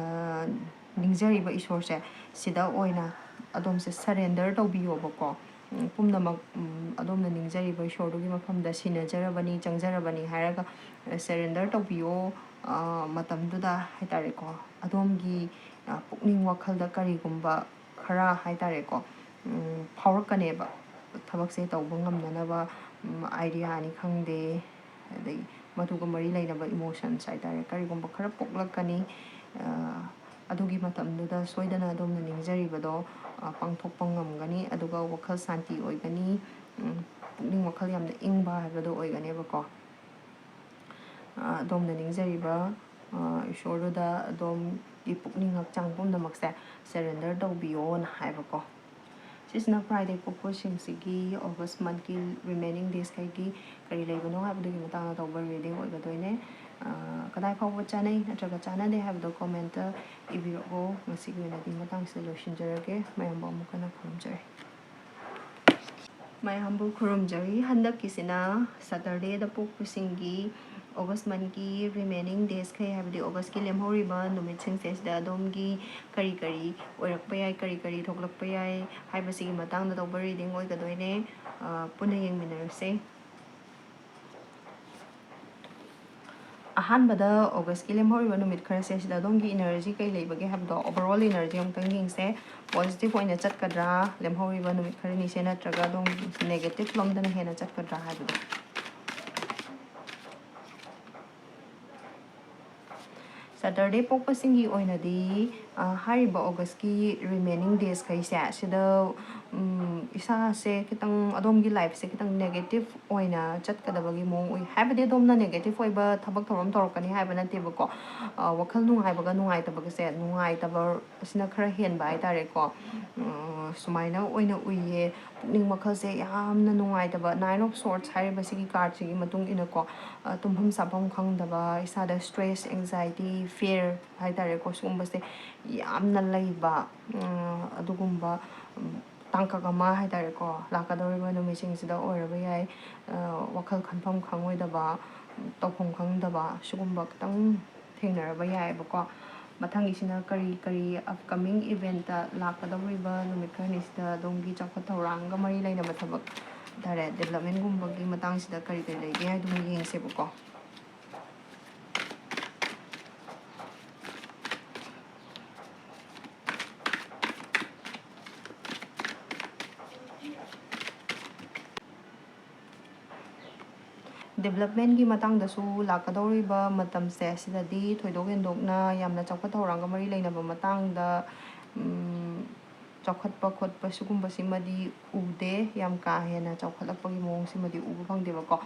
ꯅꯤꯡꯖꯔꯤꯕ ꯏꯁꯣꯔꯁꯦ, ꯁꯤꯗ ꯑꯣꯏꯅ ꯑꯗꯣꯝꯁꯦ ꯁꯔꯦꯟꯗꯔ ꯇꯧꯕꯤꯌꯣꯕꯀꯣ꯫ ꯎꯝ, ꯄꯨꯝꯅꯃꯛ, ꯎꯝ, ꯑꯗꯣꯝꯅ ꯅꯤꯡꯖꯔꯤꯕ ꯏꯁꯣꯔꯗꯨꯒꯤ ꯃꯐꯝꯗ ꯁꯤꯟꯅꯖꯔꯕꯅꯤ, ꯆꯪꯖꯔꯕꯅꯤ ꯍꯥꯏꯔꯒ, ꯑ, ꯁꯔꯦꯟꯗꯔ ꯇꯧꯕꯤꯌꯣ, ꯑ, ꯃꯇꯝꯗꯨꯗ ꯍꯥꯏ ꯇꯥꯔꯦꯀꯣ꯫ ꯑꯗꯣꯝꯒꯤ, ꯑ, ꯄꯨꯛꯅꯤꯡ ꯋꯥꯈꯜꯗ ꯀꯔꯤꯒꯨꯝꯕ ꯈꯔ ꯍꯥꯏ ꯇꯥꯔꯦꯀꯣ, ꯎꯝ, ꯐꯥꯎꯔꯛꯀꯅꯦꯕ꯫ ꯊꯕꯛꯁꯦ ꯇꯧꯕ ꯉꯝꯅꯅꯕ, ꯎꯝ, ꯑꯥꯏꯗꯤꯌꯥꯅꯤ ꯈꯪꯗꯦ, ꯑꯗꯩ ꯃꯗꯨꯒ ꯃꯔꯤ ꯂꯩꯅꯕ ꯏꯃꯣꯁꯟꯁ ꯍꯥꯏ ꯇꯥꯔꯦ, ꯀꯔꯤꯒꯨꯝꯕ ꯈꯔ ꯄꯣꯛꯂꯛꯀꯅꯤ꯫ ꯑ, ꯑꯗꯨꯒꯤ ꯃꯇꯝꯗꯨꯗ ꯁꯣꯏꯗꯅ ꯑꯗꯣꯝꯅ ꯅꯤꯡꯖꯔꯤꯕꯗꯣ, ꯑ, ꯄꯥꯡꯊꯣꯛꯄ ꯉꯝꯒꯅꯤ, ꯑꯗꯨꯒ ꯋꯥꯈꯜ ꯁꯥꯟꯇꯤ ꯑꯣꯏꯒꯅꯤ꯫ ꯎꯝ, ꯄꯨꯛꯅꯤꯡ ꯋꯥꯈꯜ ꯌꯥꯝꯅ ꯏꯪꯕ ꯍꯥꯏꯕꯗꯣ ꯑꯣꯏꯒꯅꯦꯕꯀꯣ꯫ ꯑ, ꯑꯗꯣꯝꯅ ꯅꯤꯡꯖꯔꯤꯕ, ꯑ, ꯏꯁꯣꯔꯗꯨꯗ ꯑꯗꯣꯝꯒꯤ ꯄꯨꯛꯅꯤꯡ ꯍꯛꯆꯥꯡ ꯄꯨꯝꯅꯃꯛꯁꯦ ꯁꯔꯦꯟꯗꯔ ꯇꯧꯕꯤꯌꯣꯅ ꯍꯥꯏꯕꯀꯣ꯫ ꯁꯤꯁꯤꯅ ꯐ꯭ꯔꯥꯏꯗꯦ ꯄꯣꯛꯄꯁꯤꯡꯁꯤꯒꯤ ꯑꯣꯒꯁ ꯃꯟꯠꯀꯤ ꯔꯤꯃꯦꯅꯤꯡ ꯗꯦꯁꯈꯩꯒꯤ ꯀꯔꯤ ꯂꯩꯕꯅꯣ ꯍꯥꯏꯕꯗꯨꯒꯤ ꯃꯇꯥꯡꯗ ꯇꯧꯕ ꯔꯤꯗꯤꯡ ꯑꯣꯏꯒꯗꯣꯏꯅꯦ꯫ ꯑ, ꯀꯗꯥꯏ ꯐꯥꯎꯕ ꯆꯥꯅꯩ ꯅꯠꯇ꯭ꯔꯒ ꯆꯥꯅꯗꯦ ꯍꯥꯏꯕꯗꯣ ꯀꯣꯃꯦꯟꯠꯇ ꯏꯕꯤꯔꯛꯑꯣ꯫ ꯉꯁꯤꯒꯤ ꯑꯣꯏꯅꯗꯤ ꯃꯇꯥꯡꯁꯤꯗ ꯂꯣꯏꯁꯤꯟꯖꯔꯒꯦ꯫ ꯃꯌꯥꯝꯕꯨ ꯑꯃꯨꯛ ꯍꯟꯅ ꯈꯨꯔꯨꯝꯖꯔꯤ꯫ ꯃꯌꯥꯝꯕꯨ ꯈꯨꯔꯨꯝꯖꯔꯤ꯫ ꯍꯟꯗꯛꯀꯤꯁꯤꯅ ꯁꯇꯔꯗꯦꯗ ꯄꯣꯛꯄꯁꯤꯡꯒꯤ ꯑꯣꯒꯁ ꯃꯟꯊꯀꯤ ꯔꯤꯃꯦꯅꯤꯡ ꯗꯦꯖꯈꯩ, ꯍꯥꯏꯕꯗꯤ ꯑꯣꯒꯁꯀꯤ ꯂꯦꯝꯍꯧꯔꯤꯕ ꯅꯨꯃꯤꯠꯁꯤꯡꯁꯦ, ꯁꯤꯗ ꯑꯗꯣꯝꯒꯤ ꯀꯔꯤ ꯀꯔꯤ ꯑꯣꯏꯔꯛꯄ ꯌꯥꯏ, ꯀꯔꯤ ꯀꯔꯤ ꯊꯣꯛꯂꯛꯄ ꯌꯥꯏ ꯍꯥꯏꯕꯁꯤꯒꯤ ꯃꯇꯥꯡꯗ ꯇꯧꯕ ꯔꯤꯗꯤꯡ ꯑꯣꯏꯒꯗꯣꯏꯅꯦ꯫ ꯑ, ꯄꯨꯟꯅ ꯌꯦꯡꯃꯤꯟꯅꯔꯁꯦ꯫ ꯑꯍꯥꯟꯕꯗ ꯑꯣꯒꯁꯀꯤ ꯂꯦꯝꯍꯧꯔꯤꯕ ꯅꯨꯃꯤꯠ ꯈꯔꯁꯦ, ꯁꯤꯗ ꯑꯗꯣꯝꯒꯤ ꯏꯅꯔꯖꯤ ꯀꯩ ꯂꯩꯕꯒꯦ ꯍꯥꯏꯕꯗꯣ, ꯑꯣꯚꯔꯑꯣꯜ ꯏꯅꯔꯖꯤ ꯑꯃꯨꯛꯇꯪ ꯌꯦꯡꯁꯦ꯫ ꯄꯣꯖꯤꯇꯤꯚ ꯑꯣꯏꯅ ꯆꯠꯀꯗ꯭ꯔꯥ ꯂꯦꯝꯍꯧꯔꯤꯕ ꯅꯨꯃꯤꯠ ꯈꯔꯅꯤꯁꯦ, ꯅꯠꯇ꯭ꯔꯒ ꯑꯗꯣꯝ ꯅꯦꯒꯦꯇꯤꯚ ꯂꯣꯝꯗꯅ ꯍꯦꯟꯅ ꯆꯠꯀꯗ꯭ꯔꯥ ꯍꯥꯏꯕꯗꯣ꯫ ꯁꯦꯇꯔꯗꯦ ꯄꯣꯛꯄꯁꯤꯡꯒꯤ ꯑꯣꯏꯅꯗꯤ, ꯑ, ꯍꯥꯏꯔꯤꯕ ꯑꯣꯒꯁꯀꯤ ꯔꯤꯃꯦꯅꯤꯡ ꯗꯦꯖꯈꯩꯁꯦ, ꯁꯤꯗ, ꯎꯝ, ꯏꯁꯥꯁꯦ ꯈꯤꯇꯪ, ꯑꯗꯣꯝꯒꯤ ꯂꯥꯏꯐꯁꯦ ꯈꯤꯇꯪ ꯅꯦꯒꯦꯇꯤꯚ ꯑꯣꯏꯅ ꯆꯠꯀꯗꯕꯒꯤ ꯃꯑꯣꯡ ꯎꯏ꯫ ꯍꯥꯏꯕꯗꯤ ꯑꯗꯣꯝꯅ ꯅꯦꯒꯦꯇꯤꯚ ꯑꯣꯏꯕ ꯊꯕꯛ ꯊꯧꯔꯝ ꯇꯧꯔꯛꯀꯅꯤ ꯍꯥꯏꯕ ꯅꯠꯇꯦꯕꯀꯣ꯫ ꯑ, ꯋꯥꯈꯜ ꯅꯨꯡꯉꯥꯏꯕꯒ ꯅꯨꯡꯉꯥꯏꯇꯕꯒꯁꯦ, ꯅꯨꯡꯉꯥꯏꯇꯕ ꯑꯁꯤꯅ ꯈꯔ ꯍꯦꯟꯕ ꯍꯥꯏꯇꯥꯔꯦꯀꯣ꯫ ꯑ, ꯁꯨꯃꯥꯏꯅ ꯑꯣꯏꯅ ꯎꯏꯌꯦ꯫ ꯄꯨꯛꯅꯤꯡ ꯋꯥꯈꯜꯁꯦ ꯌꯥꯝꯅ ꯅꯨꯡꯉꯥꯏꯇꯕ, Nine of Swords ꯍꯥꯏꯔꯤꯕ ꯁꯤꯒꯤ ꯀꯥꯔꯠꯁꯤꯒꯤ ꯃꯇꯨꯡ ꯏꯟꯅꯀꯣ, ꯑ, ꯇꯨꯝꯐꯝ ꯆꯥꯐꯝ ꯈꯪꯗꯕ, ꯏꯁꯥꯗ ꯁ꯭ꯇ꯭ꯔꯦꯁ, ꯑꯦꯡꯖꯥꯏꯇꯤ, ꯐꯤꯌꯔ ꯍꯥꯏꯇꯥꯔꯦꯀꯣ, ꯁꯤꯒꯨꯝꯕꯁꯦ ꯌꯥꯝꯅ ꯂꯩꯕ, ꯎꯝ, ꯑꯗꯨꯒꯨꯝꯕ, ꯎꯝ, ꯇꯥꯡꯀꯛ ꯑꯃ ꯍꯥꯏꯇꯥꯔꯦꯀꯣ, ꯂꯥꯛꯀꯗꯧꯔꯤꯕ ꯅꯨꯃꯤꯠꯁꯤꯡꯁꯤꯗ ꯑꯣꯏꯔꯕ ꯌꯥꯏ꯫ ꯑ, ꯋꯥꯈꯜ ꯈꯟꯐꯝ ꯈꯪꯉꯣꯏꯗꯕ, ꯇꯧꯐꯝ ꯈꯪꯗꯕ, ꯁꯤꯒꯨꯝꯕ ꯈꯤꯇꯪ ꯊꯦꯡꯅꯔꯕ ꯌꯥꯏꯑꯕꯀꯣ꯫ ꯃꯊꯪꯒꯤꯁꯤꯅ ꯀꯔꯤ ꯀꯔꯤ ꯑꯞꯀꯃꯤꯡ ꯏꯚꯦꯟꯠꯇ ꯂꯥꯛꯀꯗꯧꯔꯤꯕ ꯅꯨꯃꯤꯠ ꯈꯔꯅꯤꯁꯤꯗ ꯑꯗꯣꯝꯒꯤ ꯆꯥꯎꯈꯠ ꯊꯧꯔꯥꯡꯒ ꯃꯔꯤ ꯂꯩꯅꯕ ꯊꯕꯛ ꯍꯥꯏꯇꯥꯔꯦ, ꯗꯤꯕ꯭ꯂꯞꯃꯦꯟꯒꯨꯝꯕꯒꯤ ꯃꯇꯥꯡꯁꯤꯗ ꯀꯔꯤ ꯀꯔꯤ ꯂꯩꯒꯦ ꯍꯥꯏꯗꯨꯃ ꯌꯦꯡꯁꯦꯕꯀꯣ꯫ ꯗꯤꯕ꯭ꯂꯞꯃꯦꯟꯒꯤ ꯃꯇꯥꯡꯗꯁꯨ ꯂꯥꯛꯀꯗꯧꯔꯤꯕ ꯃꯇꯝꯁꯦ, ꯁꯤꯗꯗꯤ ꯊꯣꯏꯗꯣꯛ ꯍꯦꯟꯗꯣꯛꯅ ꯌꯥꯝꯅ ꯆꯥꯎꯈꯠ ꯊꯧꯔꯥꯡꯒ ꯃꯔꯤ ꯂꯩꯅꯕ ꯃꯇꯥꯡꯗ, ꯎꯝ, ꯆꯥꯎꯈꯠꯄ ꯈꯣꯠꯄ ꯁꯤꯒꯨꯝꯕꯁꯤꯃꯗꯤ ꯎꯗꯦ꯫ ꯌꯥꯝ ꯀꯥ ꯍꯦꯟꯅ ꯆꯥꯎꯈꯠꯂꯛꯄꯒꯤ ꯃꯑꯣꯡꯁꯤꯃꯗꯤ ꯎꯕ ꯐꯪꯗꯦꯕꯀꯣ꯫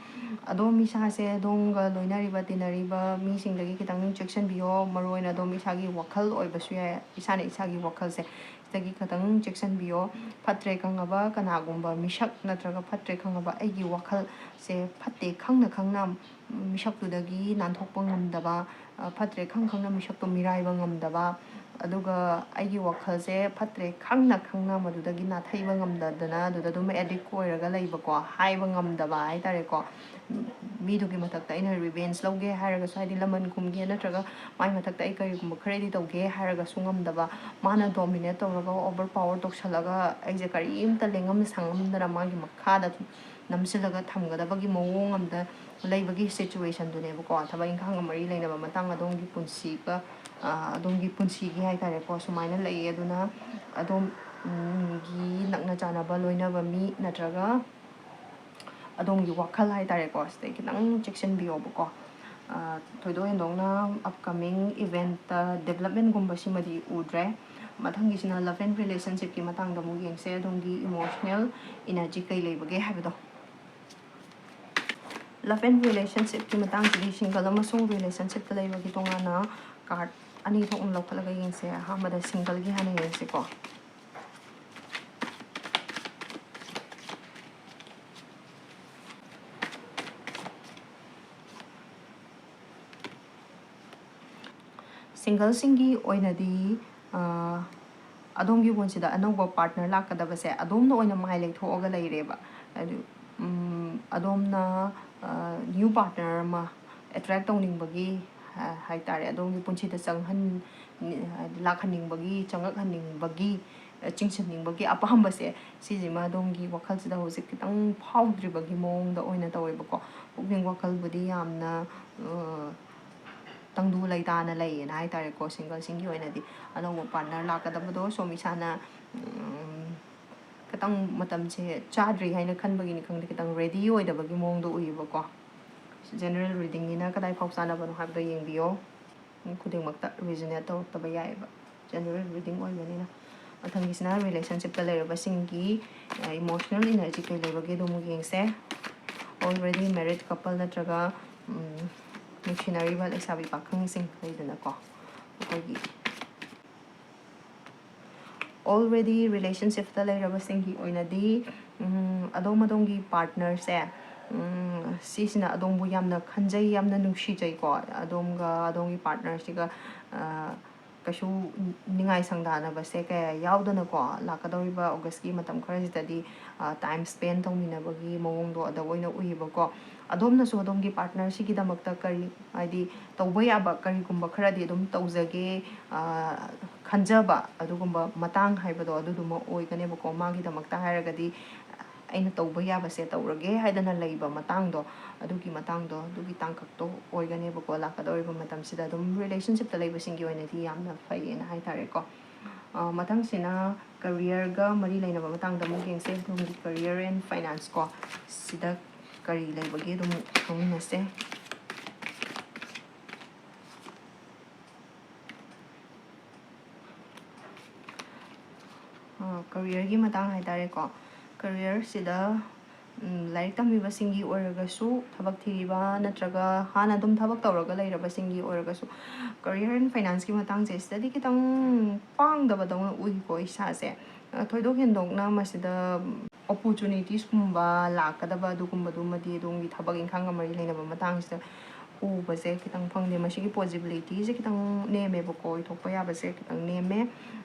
ꯑꯗꯣꯝ ꯏꯁꯥꯁꯦ, ꯑꯗꯣꯝꯒ ꯂꯣꯏꯅꯔꯤꯕ ꯇꯤꯟꯅꯔꯤꯕ ꯃꯤꯁꯤꯡꯗꯒꯤ ꯈꯤꯇꯪ ꯆꯦꯛꯁꯤꯟꯕꯤꯌꯣ꯫ ꯃꯔꯨꯑꯣꯏꯅ ꯑꯗꯣꯝ ꯏꯁꯥꯒꯤ ꯋꯥꯈꯜ ꯑꯣꯏꯕꯁꯨ ꯌꯥꯏ, ꯏꯁꯥꯅ ꯏꯁꯥꯒꯤ ꯋꯥꯈꯜꯁꯦ ꯁꯤꯗꯒꯤ ꯈꯤꯇꯪ ꯆꯦꯛꯁꯤꯟꯕꯤꯌꯣ꯫ ꯐꯠꯇ꯭ꯔꯦ ꯈꯪꯉꯕ ꯀꯅꯥꯒꯨꯝꯕ ꯃꯤꯁꯛ ꯅꯠꯇ꯭ꯔꯒ ꯐꯠꯇ꯭ꯔꯦ ꯈꯪꯉꯕ ꯑꯩꯒꯤ ꯋꯥꯈꯜꯁꯦ ꯐꯠꯇꯦ ꯈꯪꯅ ꯈꯪꯅ ꯃꯤꯁꯛꯇꯨꯗꯒꯤ ꯅꯥꯟꯊꯣꯛꯄ ꯉꯝꯗꯕ, ꯑ, ꯐꯠꯇ꯭ꯔꯦ ꯈꯪ ꯈꯪꯅ ꯃꯤꯁꯛꯇꯣ ꯃꯤꯔꯥꯏꯕ ꯉꯝꯗꯕ, ꯑꯗꯨꯒ ꯑꯩꯒꯤ ꯋꯥꯈꯜꯁꯦ ꯐꯠꯇ꯭ꯔꯦ ꯈꯪꯅ ꯈꯪꯅ ꯃꯗꯨꯗꯒꯤ ꯅꯥꯊꯩꯕ ꯉꯝꯗꯗꯅ ꯑꯗꯨꯗ ꯑꯗꯨꯝ ꯑꯦꯗꯤꯛ ꯑꯣꯏꯔꯒ ꯂꯩꯕꯀꯣ, ꯍꯥꯏꯕ ꯉꯝꯗꯕ ꯍꯥꯏꯇꯥꯔꯦꯀꯣ꯫ ꯃꯤꯗꯨꯒꯤ ꯃꯊꯛꯇ ꯑꯩꯅ ꯔꯤꯚꯦꯟꯖ ꯂꯧꯒꯦ ꯍꯥꯏꯔꯒꯁꯨ, ꯍꯥꯏꯗꯤ ꯂꯃꯟ ꯈꯨꯝꯒꯦ ꯅꯠꯇ꯭ꯔꯒ ꯃꯥꯏ ꯃꯊꯛꯇ ꯑꯩ ꯀꯔꯤꯒꯨꯝꯕ ꯈꯔꯗꯤ ꯇꯧꯒꯦ ꯍꯥꯏꯔꯒꯁꯨ ꯉꯝꯗꯕ, ꯃꯥꯅ ꯗꯣꯃꯤꯅꯦꯠ ꯇꯧꯔꯒ ꯑꯣꯚꯔ ꯄꯥꯋꯔ ꯇꯧꯁꯜꯂꯒ ꯑꯩꯁꯦ ꯀꯔꯤꯝꯇ ꯂꯦꯡꯉꯝ ꯁꯥꯡꯉꯝꯗꯅ ꯃꯥꯒꯤ ꯃꯈꯥꯗ ꯅꯝꯁꯤꯜꯂꯒ ꯊꯝꯒꯗꯕꯒꯤ ꯃꯑꯣꯡ ꯑꯝꯗ ꯂꯩꯕꯒꯤ ꯁꯤꯆꯨꯋꯦꯁꯟꯗꯨꯅꯦꯕꯀꯣ꯫ ꯊꯕꯛ ꯏꯪꯈꯥꯡꯒ ꯃꯔꯤ ꯂꯩꯅꯕ ꯃꯇꯥꯡ, ꯑꯗꯣꯝꯒꯤ ꯄꯨꯟꯁꯤꯒ, ꯑ, ꯑꯗꯣꯝꯒꯤ ꯄꯨꯟꯁꯤꯒꯤ ꯍꯥꯏꯇꯥꯔꯦꯀꯣ, ꯁꯨꯃꯥꯏꯅ ꯂꯩꯌꯦ꯫ ꯑꯗꯨꯅ ꯑꯗꯣꯝ, ꯎꯝ, ꯒꯤ ꯅꯛꯅ ꯆꯥꯟꯅꯕ ꯂꯣꯏꯅꯕ ꯃꯤ ꯅꯠꯇ꯭ꯔꯒ ꯑꯗꯣꯝꯒꯤ ꯋꯥꯈꯜ ꯍꯥꯏꯇꯥꯔꯦꯀꯣ, ꯁꯤꯗꯩ ꯈꯤꯇꯪ ꯆꯦꯛꯁꯤꯟꯕꯤꯌꯣꯕꯀꯣ꯫ ꯑ, ꯊꯣꯏꯗꯣꯛ ꯍꯦꯟꯗꯣꯛꯅ ꯑꯞꯀꯃꯤꯡ ꯏꯚꯦꯟꯠꯇ ꯗꯦꯕꯂꯞꯃꯦꯟꯒꯨꯝꯕꯁꯤꯃꯗꯤ ꯎꯗ꯭ꯔꯦ꯫ ꯃꯊꯪꯒꯤꯁꯤꯅ ꯂꯞ ꯑꯦꯟ ꯔꯤꯂꯦꯁꯟꯁꯤꯞꯀꯤ ꯃꯇꯥꯡꯗ ꯑꯃꯨꯛ ꯌꯦꯡꯁꯦ꯫ ꯑꯗꯣꯝꯒꯤ ꯏꯃꯣꯁꯅꯦꯜ ꯏꯅꯔꯖꯤ ꯀꯩ ꯂꯩꯕꯒꯦ ꯍꯥꯏꯕꯗꯣ꯫ ꯂꯞ ꯑꯦꯟ ꯔꯤꯂꯦꯁꯟꯁꯤꯞꯀꯤ ꯃꯇꯥꯡꯁꯤꯗꯤ ꯁꯤꯡꯒꯜ ꯑꯃꯁꯨꯡ ꯔꯤꯂꯦꯁꯟꯁꯤꯞꯇ ꯂꯩꯕꯒꯤ ꯇꯣꯉꯥꯟꯅ ꯀꯥꯔꯠ ꯑꯅꯤ ꯊꯣꯛꯅ ꯂꯧꯈꯠꯂꯒ ꯌꯦꯡꯁꯦ꯫ ꯑꯍꯥꯟꯕꯗ ꯁꯤꯡꯒꯜꯒꯤ ꯍꯥꯟꯅ ꯌꯦꯡꯁꯤꯀꯣ꯫ ꯁꯤꯡꯒꯜꯁꯤꯡꯒꯤ ꯑꯣꯏꯅꯗꯤ, ꯑ, ꯑꯗꯣꯝꯒꯤ ꯄꯨꯟꯁꯤꯗ ꯑꯅꯧꯕ ꯄꯥꯔꯠꯅꯔ ꯂꯥꯛꯀꯗꯕꯁꯦ ꯑꯗꯣꯝꯅ ꯑꯣꯏꯅ ꯃꯥꯏ ꯂꯩꯊꯣꯛꯑꯒ ꯂꯩꯔꯦꯕ꯫ ꯑꯗꯨ, ꯎꯝ, ꯑꯗꯣꯝꯅ, ꯑ, ꯅ꯭ꯌꯨ ꯄꯥꯔꯠꯅꯔ ꯑꯃ ꯑꯦꯇ꯭ꯔꯦꯛ ꯇꯧꯅꯤꯡꯕꯒꯤ, ꯑ, ꯍꯥꯏꯇꯥꯔꯦ, ꯑꯗꯣꯝꯒꯤ ꯄꯨꯟꯁꯤꯗ ꯆꯪꯍꯟ-, ꯍꯥꯏꯗꯤ ꯂꯥꯛꯍꯟꯅꯤꯡꯕꯒꯤ, ꯆꯪꯉꯛꯍꯟꯅꯤꯡꯕꯒꯤ, ꯑ, ꯆꯤꯡꯁꯤꯟꯅꯤꯡꯕꯒꯤ ꯑꯄꯥꯝꯕꯁꯦ, ꯁꯤꯁꯤꯃ ꯑꯗꯣꯝꯒꯤ ꯋꯥꯈꯜꯁꯤꯗ ꯍꯧꯖꯤꯛ ꯈꯤꯇꯪ ꯐꯥꯎꯗ꯭ꯔꯤꯕꯒꯤ ꯃꯑꯣꯡꯗ ꯑꯣꯏꯅ ꯇꯧꯋꯦꯕꯀꯣ꯫ ꯄꯨꯛꯅꯤꯡ ꯋꯥꯈꯜꯕꯨꯗꯤ ꯌꯥꯝꯅ, ꯑ, ꯇꯪꯗꯨ ꯂꯩꯇꯥꯅ ꯂꯩꯌꯦꯅ ꯍꯥꯏꯇꯥꯔꯦꯀꯣ꯫ ꯁꯤꯡꯒꯜꯁꯤꯡꯒꯤ ꯑꯣꯏꯅꯗꯤ ꯑꯅꯧꯕ ꯄꯥꯔꯠꯅꯔ ꯂꯥꯛꯀꯗꯕꯗꯣ ꯁꯣꯝ ꯏꯁꯥꯅ, ꯎꯝ, ꯈꯤꯇꯪ ꯃꯇꯝꯁꯦ ꯆꯥꯗ꯭ꯔꯤ ꯍꯥꯏꯅ ꯈꯟꯕꯒꯤꯅꯤ ꯈꯪꯗꯦ, ꯈꯤꯇꯪ ꯔꯦꯗꯤ ꯑꯣꯏꯗꯕꯒꯤ ꯃꯑꯣꯡꯗ ꯎꯏꯌꯦꯕꯀꯣ꯫ ꯖꯦꯅꯔꯦꯜ ꯔꯤꯗꯤꯡꯅꯤꯅ ꯀꯗꯥꯏ ꯐꯥꯎ ꯆꯥꯟꯅꯕꯅꯣ ꯍꯥꯏꯕꯗꯣ ꯌꯦꯡꯕꯤꯌꯣ꯫ ꯈꯨꯗꯤꯡꯃꯛꯇ ꯔꯤꯖꯅꯦꯠ ꯇꯧꯔꯛꯇꯕ ꯌꯥꯏꯑꯕ, ꯖꯦꯅꯔꯦꯜ ꯔꯤꯗꯤꯡ ꯑꯣꯏꯕꯅꯤꯅ꯫ ꯃꯊꯪꯒꯤꯁꯤꯅ ꯔꯤꯂꯦꯁꯟꯁꯤꯞꯇ ꯂꯩꯔꯕꯁꯤꯡꯒꯤ, ꯑ, ꯏꯃꯣꯁꯅꯦꯜ ꯏꯅꯔꯖꯤ ꯀꯩ ꯂꯩꯕꯒꯦꯗꯣ ꯑꯃꯨꯛ ꯌꯦꯡꯁꯦ꯫ ꯑꯣꯜꯔꯦꯗꯤ ꯃꯦꯔꯤꯠ ꯀꯄꯜ ꯅꯠꯇ꯭ꯔꯒ, ꯎꯝ, ꯅꯨꯡꯁꯤꯅꯔꯤꯕ ꯂꯩꯁꯥꯕꯤ ꯄꯥꯈꯪꯁꯤꯡ ꯂꯩꯗꯅꯀꯣ, ꯑꯩꯈꯣꯏꯒꯤ ꯑꯣꯜꯔꯦꯗꯤ ꯔꯤꯂꯦꯁꯟꯁꯤꯞꯇ ꯂꯩꯔꯕꯁꯤꯡꯒꯤ ꯑꯣꯏꯅꯗꯤ, ꯎꯝ, ꯑꯗꯣꯝ ꯑꯗꯣꯝꯒꯤ ꯄꯥꯔꯠꯅꯔꯁꯦ, ꯎꯝ, ꯁꯤꯁꯤꯅ ꯑꯗꯣꯝꯕꯨ ꯌꯥꯝꯅ ꯈꯟꯖꯩ, ꯌꯥꯝꯅ ꯅꯨꯡꯁꯤꯖꯩꯀꯣ꯫ ꯑꯗꯣꯝꯒ ꯑꯗꯣꯝꯒꯤ ꯄꯥꯔꯠꯅꯔꯁꯤꯒ, ꯑ, ꯀꯩꯁꯨ ꯅꯤꯡꯉꯥꯏ ꯁꯪꯗꯥꯅꯕꯁꯦ ꯀꯌꯥ ꯌꯥꯎꯗꯅꯀꯣ, ꯂꯥꯛꯀꯗꯧꯔꯤꯕ ꯑꯣꯒꯁꯀꯤ ꯃꯇꯝ ꯈꯔꯁꯤꯗꯗꯤ, ꯑ, time spend ꯇꯧꯃꯤꯟꯅꯕꯒꯤ ꯃꯑꯣꯡꯗꯣ ꯑꯗ ꯑꯣꯏꯅ ꯎꯏꯌꯦꯕꯀꯣ꯫ ꯑꯗꯣꯝꯅꯁꯨ ꯑꯗꯣꯝꯒꯤ partnerꯁꯤꯒꯤꯗꯃꯛꯇ ꯀꯔꯤ, ꯍꯥꯏꯗꯤ, ꯇꯧꯕ ꯌꯥꯕ ꯀꯔꯤꯒꯨꯝꯕ ꯈꯔꯗꯤ ꯑꯗꯨꯝ ꯇꯧꯖꯒꯦ, ꯑ, ꯈꯟꯖꯕ ꯑꯗꯨꯒꯨꯝꯕ ꯃꯇꯥꯡ ꯍꯥꯏꯕꯗꯣ ꯑꯗꯨꯗꯨꯃ ꯑꯣꯏꯒꯅꯦꯕꯀꯣ꯫ ꯃꯥꯒꯤꯗꯃꯛꯇ ꯍꯥꯏꯔꯒꯗꯤ ꯑꯩꯅ ꯇꯧꯕ ꯌꯥꯕꯁꯦ ꯇꯧꯔꯒꯦ ꯍꯥꯏꯗꯅ ꯂꯩꯕ ꯃꯇꯥꯡꯗꯣ, ꯑꯗꯨꯒꯤ ꯃꯇꯥꯡꯗꯣ, ꯑꯗꯨꯒꯤ ꯇꯥꯡꯀꯛꯇꯣ ꯑꯣꯏꯒꯅꯦꯕꯀꯣ꯫ ꯂꯥꯛꯀꯗꯧꯔꯤꯕ ꯃꯇꯝꯁꯤꯗ ꯑꯗꯨꯝ relationshipꯇ ꯂꯩꯕꯁꯤꯡꯒꯤ ꯑꯣꯏꯅꯗꯤ ꯌꯥꯝꯅ ꯐꯩꯌꯦꯅ ꯍꯥꯏꯇꯥꯔꯦꯀꯣ꯫ ꯑ, ꯃꯊꯪꯁꯤꯅ careerꯒ ꯃꯔꯤ ꯂꯩꯅꯕ ꯃꯇꯥꯡꯗ ꯑꯃꯨꯛ ꯌꯦꯡꯁꯦ꯫ ꯑꯗꯣꯝꯒꯤ career and finance ꯀꯣ, ꯁꯤꯗ ꯀꯔꯤ ꯂꯩꯕꯒꯦ ꯑꯗꯨꯝ ꯈꯪꯃꯤꯟꯅꯁꯦ꯫ ꯑ, careerꯒꯤ ꯃꯇꯥꯡ ꯍꯥꯏꯇꯥꯔꯦꯀꯣ꯫ Careerꯁꯤꯗ, ꯎꯝ, ꯂꯥꯏꯔꯤꯛ ꯇꯝꯃꯤꯕꯁꯤꯡꯒꯤ ꯑꯣꯏꯔꯒꯁꯨ, ꯊꯕꯛ ꯊꯤꯔꯤꯕ ꯅꯠꯇ꯭ꯔꯒ ꯍꯥꯟꯅ ꯑꯗꯨꯝ ꯊꯕꯛ ꯇꯧꯔꯒ ꯂꯩꯔꯕꯁꯤꯡꯒꯤ ꯑꯣꯏꯔꯒꯁꯨ, career and financeꯀꯤ ꯃꯇꯥꯡꯁꯦ ꯁꯤꯗꯗꯤ ꯈꯤꯇꯪ ꯄꯥꯡꯗꯕꯗꯧꯅ ꯎꯏꯀꯣ ꯏꯁꯥꯁꯦ꯫ ꯑ, ꯊꯣꯏꯗꯣꯛ ꯍꯦꯟꯗꯣꯛꯅ ꯃꯁꯤꯗ opportunitiesꯀꯨꯝꯕ ꯂꯥꯛꯀꯗꯕ ꯑꯗꯨꯒꯨꯝꯕꯗꯨꯃꯗꯤ ꯑꯗꯣꯝꯒꯤ ꯊꯕꯛ ꯏꯪꯈꯥꯡꯒ ꯃꯔꯤ ꯂꯩꯅꯕ ꯃꯇꯥꯡꯁꯤꯗ ꯎꯕꯁꯦ ꯈꯤꯇꯪ ꯐꯪꯗꯦ꯫ ꯃꯁꯤꯒꯤ possibilityꯁꯦ ꯈꯤꯇꯪ ꯅꯦꯝꯃꯦꯕꯀꯣ, ꯑꯣꯏꯊꯣꯛꯄ ꯌꯥꯕꯁꯦ ꯈꯤꯇꯪ ꯅꯦꯝꯃꯦ꯫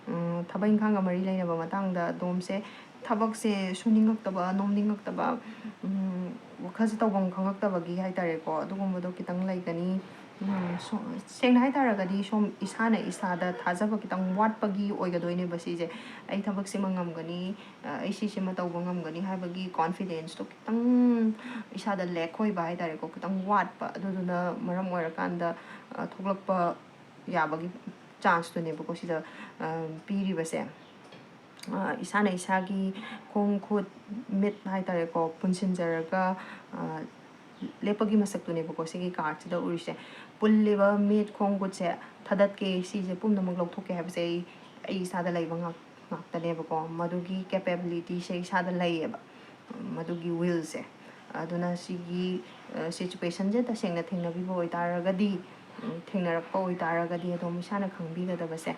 ꯎꯝ, ꯊꯕꯛ ꯏꯪꯈꯥꯡꯒ ꯃꯔꯤ ꯂꯩꯅꯕ ꯃꯇꯥꯡꯗ ꯑꯗꯣꯝꯁꯦ ꯊꯕꯛꯁꯦ ꯁꯨꯅꯤꯡꯉꯛꯇꯕ, ꯅꯣꯝꯅꯤꯡꯉꯛꯇꯕ, ꯎꯝ, ꯋꯥꯈꯜꯁꯦ ꯇꯧꯐꯝ ꯈꯪꯉꯛꯇꯕꯒꯤ ꯍꯥꯏꯇꯥꯔꯦꯀꯣ, ꯑꯗꯨꯒꯨꯝꯕꯗꯣ ꯈꯤꯇꯪ ꯂꯩꯒꯅꯤ꯫ ꯎꯝ, ꯁꯣ-, ꯁꯦꯡꯅ ꯍꯥꯏꯇꯥꯔꯒꯗꯤ ꯁꯣꯝ ꯏꯁꯥꯅ ꯏꯁꯥꯗ ꯊꯥꯖꯕ ꯈꯤꯇꯪ ꯋꯥꯠꯄꯒꯤ ꯑꯣꯏꯒꯗꯣꯏꯅꯦꯕ ꯁꯤꯁꯦ꯫ ꯑꯩ ꯊꯕꯛꯁꯤꯃ ꯉꯝꯒꯅꯤ, ꯑ, ꯑꯩ ꯁꯤꯁꯤꯃ ꯇꯧꯕ ꯉꯝꯒꯅꯤ ꯍꯥꯏꯕꯒꯤ confidenceꯇꯣ ꯈꯤꯇꯪ ꯏꯁꯥꯗ lack ꯑꯣꯏꯕ ꯍꯥꯏꯇꯥꯔꯦꯀꯣ, ꯈꯤꯇꯪ ꯋꯥꯠꯄ, ꯑꯗꯨꯗꯨꯅ ꯃꯔꯝ ꯑꯣꯏꯔꯀꯥꯟꯗ, ꯑ, ꯊꯣꯛꯂꯛꯄ ꯌꯥꯕꯒꯤ chanceꯇꯨꯅꯦꯕꯀꯣ ꯁꯤꯗ, ꯑ, ꯄꯤꯔꯤꯕꯁꯦ꯫ ꯑ, ꯏꯁꯥꯅ ꯏꯁꯥꯒꯤ ꯈꯣꯡ ꯈꯨꯠ ꯃꯤꯠ ꯍꯥꯏꯇꯥꯔꯦꯀꯣ, ꯄꯨꯟꯁꯤꯟꯖꯔꯒ, ꯑ, ꯂꯦꯞꯄꯒꯤ ꯃꯁꯛꯇꯨꯅꯦꯕꯀꯣ ꯁꯤꯒꯤ cardꯁꯤꯗ ꯎꯔꯤꯁꯦ꯫ ꯄꯨꯜꯂꯤꯕ ꯃꯤꯠ ꯈꯣꯡ ꯈꯨꯠꯁꯦ ꯊꯥꯗꯠꯀꯦ, ꯁꯤꯁꯦ ꯄꯨꯝꯅꯃꯛ ꯂꯧꯊꯣꯛꯀꯦ ꯍꯥꯏꯕꯁꯦ ꯑꯩ, ꯑꯩ ꯏꯁꯥꯗ ꯂꯩꯕ ꯉꯥꯛ-, ꯉꯥꯛꯇꯅꯦꯕꯀꯣ꯫ ꯃꯗꯨꯒꯤ capabilityꯁꯦ ꯏꯁꯥꯗ ꯂꯩꯌꯦꯕ, ꯃꯗꯨꯒꯤ willꯁꯦ꯫ ꯑꯗꯨꯅ ꯁꯤꯒꯤ, ꯑ, situationꯁꯦ ꯇꯁꯦꯡꯅ ꯊꯦꯡꯅꯕꯤꯕ ꯑꯣꯏꯇꯥꯔꯒꯗꯤ, ꯎꯝ, ꯊꯦꯡꯅꯔꯛꯄ ꯑꯣꯏꯇꯥꯔꯒꯗꯤ ꯑꯗꯨꯝ ꯏꯁꯥꯅ ꯈꯪꯕꯤꯒꯗꯕꯁꯦ,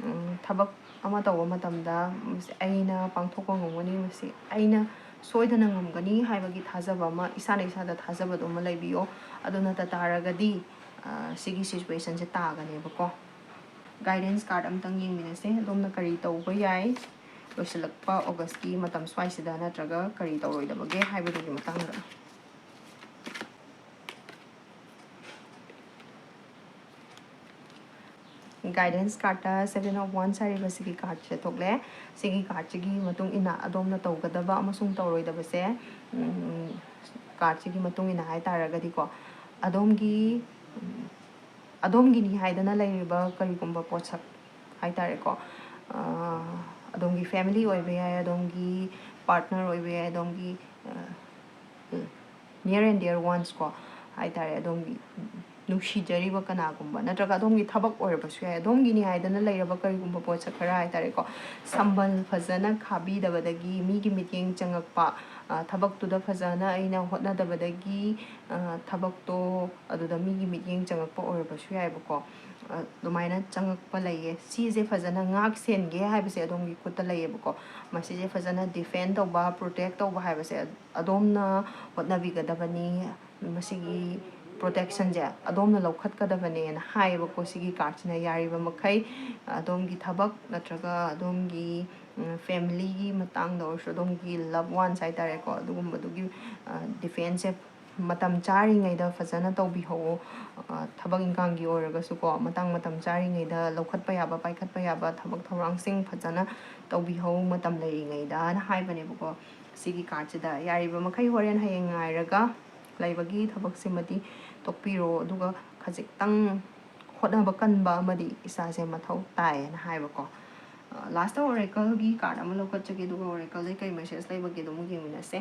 ꯎꯝ, ꯊꯕꯛ ꯑꯃ ꯇꯧꯕ ꯃꯇꯝꯗ ꯃꯁꯤ ꯑꯩꯅ ꯄꯥꯡꯊꯣꯛꯄ ꯉꯝꯒꯅꯤ, ꯃꯁꯤ ꯑꯩꯅ ꯁꯣꯏꯗꯅ ꯉꯝꯒꯅꯤ ꯍꯥꯏꯕꯒꯤ ꯊꯥꯖꯕ ꯑꯃ, ꯏꯁꯥꯅ ꯏꯁꯥꯗ ꯊꯥꯖꯕꯗꯣ ꯑꯃ ꯂꯩꯕꯤꯌꯣ꯫ ꯑꯗꯨ ꯅꯠꯇ ꯇꯥꯔꯒꯗꯤ, ꯑ, ꯁꯤꯒꯤ situationꯁꯦ ꯇꯥꯒꯅꯦꯕꯀꯣ꯫ Guidance card ꯑꯝꯇꯪ ꯌꯦꯡꯃꯤꯟꯅꯁꯦ꯫ ꯑꯗꯣꯝꯅ ꯀꯔꯤ ꯇꯧꯕ ꯌꯥꯏ ꯂꯣꯏꯁꯤꯜꯂꯛꯄ ꯑꯣꯒꯁꯀꯤ ꯃꯇꯝ ꯁ꯭ꯋꯥꯏꯁꯤꯗ, ꯅꯠꯇ꯭ꯔꯒ ꯀꯔꯤ ꯇꯧꯔꯣꯏꯗꯕꯒꯦ ꯍꯥꯏꯕꯗꯨꯒꯤ ꯃꯇꯥꯡꯗ꯫ Guidance cardꯇ Seven of Wands ꯍꯥꯏꯔꯤꯕ ꯁꯤꯒꯤ cardꯁꯦ ꯊꯣꯛꯂꯦ꯫ ꯁꯤꯒꯤ cardꯁꯤꯒꯤ ꯃꯇꯨꯡ ꯏꯟꯅ ꯑꯗꯣꯝꯅ ꯇꯧꯒꯗꯕ ꯑꯃꯁꯨꯡ ꯇꯧꯔꯣꯏꯗꯕꯁꯦ, ꯎꯝ, cardꯁꯤꯒꯤ ꯃꯇꯨꯡ ꯏꯟꯅ ꯍꯥꯏ ꯇꯥꯔꯒꯗꯤꯀꯣ, ꯑꯗꯣꯝꯒꯤ, ꯎꯝ, ꯑꯗꯣꯝꯒꯤꯅꯤ ꯍꯥꯏꯗꯅ ꯂꯩꯔꯤꯕ ꯀꯔꯤꯒꯨꯝꯕ ꯄꯣꯠꯁꯛ ꯍꯥꯏ ꯇꯥꯔꯦꯀꯣ, ꯑꯥ, ꯑꯗꯣꯝꯒꯤ family ꯑꯣꯏꯕ ꯌꯥꯏ, ꯑꯗꯣꯝꯒꯤ partner ꯑꯣꯏꯕ ꯌꯥꯏ, ꯑꯗꯣꯝꯒꯤ, ꯑꯥ, near and dear ones ꯀꯣ ꯍꯥꯏ ꯇꯥꯔꯦ, ꯑꯗꯣꯝꯒꯤ ꯅꯨꯡꯁꯤꯖꯔꯤꯕ ꯀꯅꯥꯒꯨꯝꯕ, ꯅꯠꯇ꯭ꯔꯒ ꯑꯗꯣꯝꯒꯤ ꯊꯕꯛ ꯑꯣꯏꯔꯕꯁꯨ ꯌꯥꯏ, ꯑꯗꯣꯝꯒꯤꯅꯤ ꯍꯥꯏꯗꯅ ꯂꯩꯔꯕ ꯀꯔꯤꯒꯨꯝꯕ ꯄꯣꯠꯁꯛ ꯈꯔ ꯍꯥꯏ ꯇꯥꯔꯦꯀꯣ, ꯁꯝꯕꯜ ꯐꯖꯅ ꯈꯥꯕꯤꯗꯕꯗꯒꯤ ꯃꯤꯒꯤ ꯃꯤꯠꯌꯦꯡ ꯆꯪꯉꯛꯄ, ꯑ, ꯊꯕꯛꯇꯨꯗ ꯐꯖꯅ ꯑꯩꯅ ꯍꯣꯠꯅꯗꯕꯗꯒꯤ, ꯑ, ꯊꯕꯛꯇꯣ ꯑꯗꯨꯗ ꯃꯤꯒꯤ ꯃꯤꯠꯌꯦꯡ ꯆꯪꯉꯛꯄ ꯑꯣꯏꯔꯕꯁꯨ ꯌꯥꯏꯕꯀꯣ꯫ ꯑ, ꯑꯗꯨꯃꯥꯏꯅ ꯆꯪꯉꯛꯄ ꯂꯩꯌꯦ꯫ ꯁꯤꯁꯦ ꯐꯖꯅ ꯉꯥꯛ ꯁꯦꯟꯒꯦ ꯍꯥꯏꯕꯁꯦ ꯑꯗꯣꯝꯒꯤ ꯈꯨꯠꯇ ꯂꯩꯌꯦꯕꯀꯣ꯫ ꯃꯁꯤꯁꯦ ꯐꯖꯅ defend ꯇꯧꯕ, protect ꯇꯧꯕ ꯍꯥꯏꯕꯁꯦ ꯑꯗꯣꯝꯅ ꯍꯣꯠꯅꯕꯤꯒꯗꯕꯅꯤ꯫ ꯃꯁꯤꯒꯤ protectionꯁꯦ ꯑꯗꯣꯝꯅ ꯂꯧꯈꯠꯀꯗꯕꯅꯦꯅ ꯍꯥꯏꯌꯦꯕꯀꯣ ꯁꯤꯒꯤ cardꯁꯤꯅ꯫ ꯌꯥꯔꯤꯕ ꯃꯈꯩ ꯑꯗꯣꯝꯒꯤ ꯊꯕꯛ ꯅꯠꯇ꯭ꯔꯒ ꯑꯗꯣꯝꯒꯤ, ꯎꯝ, familyꯒꯤ ꯃꯇꯥꯡꯗ ꯑꯣꯏꯔꯁꯨ, ꯑꯗꯣꯝꯒꯤ loved ones ꯍꯥꯏ ꯇꯥꯔꯦꯀꯣ, ꯑꯗꯨꯒꯨꯝꯕꯗꯨꯒꯤ, ꯑ, defenseꯁꯦ ꯃꯇꯝ ꯆꯥꯔꯤꯉꯩꯗ ꯐꯖꯅ ꯇꯧꯕꯤꯍꯧꯋꯣ꯫ ꯑ, ꯊꯕꯛ ꯏꯪꯈꯥꯡꯒꯤ ꯑꯣꯏꯔꯒꯁꯨꯀꯣ, ꯃꯇꯥꯡ ꯃꯇꯝ ꯆꯥꯔꯤꯉꯩꯗ ꯂꯧꯈꯠꯄ ꯌꯥꯕ, ꯄꯥꯏꯈꯠꯄ ꯌꯥꯕ ꯊꯕꯛ ꯊꯧꯔꯥꯡꯁꯤꯡ ꯐꯖꯅ ꯇꯧꯕꯤꯍꯧ ꯃꯇꯝ ꯂꯩꯔꯤꯉꯩꯗꯅ ꯍꯥꯏꯕꯅꯦꯕꯀꯣ ꯁꯤꯒꯤ cardꯁꯤꯗ꯫ ꯌꯥꯔꯤꯕ ꯃꯈꯩ ꯍꯣꯔꯦꯟ ꯍꯌꯦꯡ ꯉꯥꯏꯔꯒ ꯂꯩꯕꯒꯤ ꯊꯕꯛꯁꯤꯃꯗꯤ ꯇꯣꯛꯄꯤꯔꯣ, ꯑꯗꯨꯒ ꯈꯖꯤꯛꯇꯪ ꯍꯣꯠꯅꯕ ꯀꯟꯕ ꯑꯃꯗꯤ ꯏꯁꯥꯁꯦ ꯃꯊꯧ ꯇꯥꯏꯌꯦꯅ ꯍꯥꯏꯕꯀꯣ꯫ ꯑ, lastꯇ oracleꯒꯤ card ꯑꯃ ꯂꯧꯈꯠꯆꯒꯦ, ꯑꯗꯨꯒ oracleꯗꯩ ꯀꯩ message ꯂꯩꯕꯒꯦꯗꯣ ꯑꯃꯨꯛ ꯌꯦꯡꯃꯤꯟꯅꯁꯦ꯫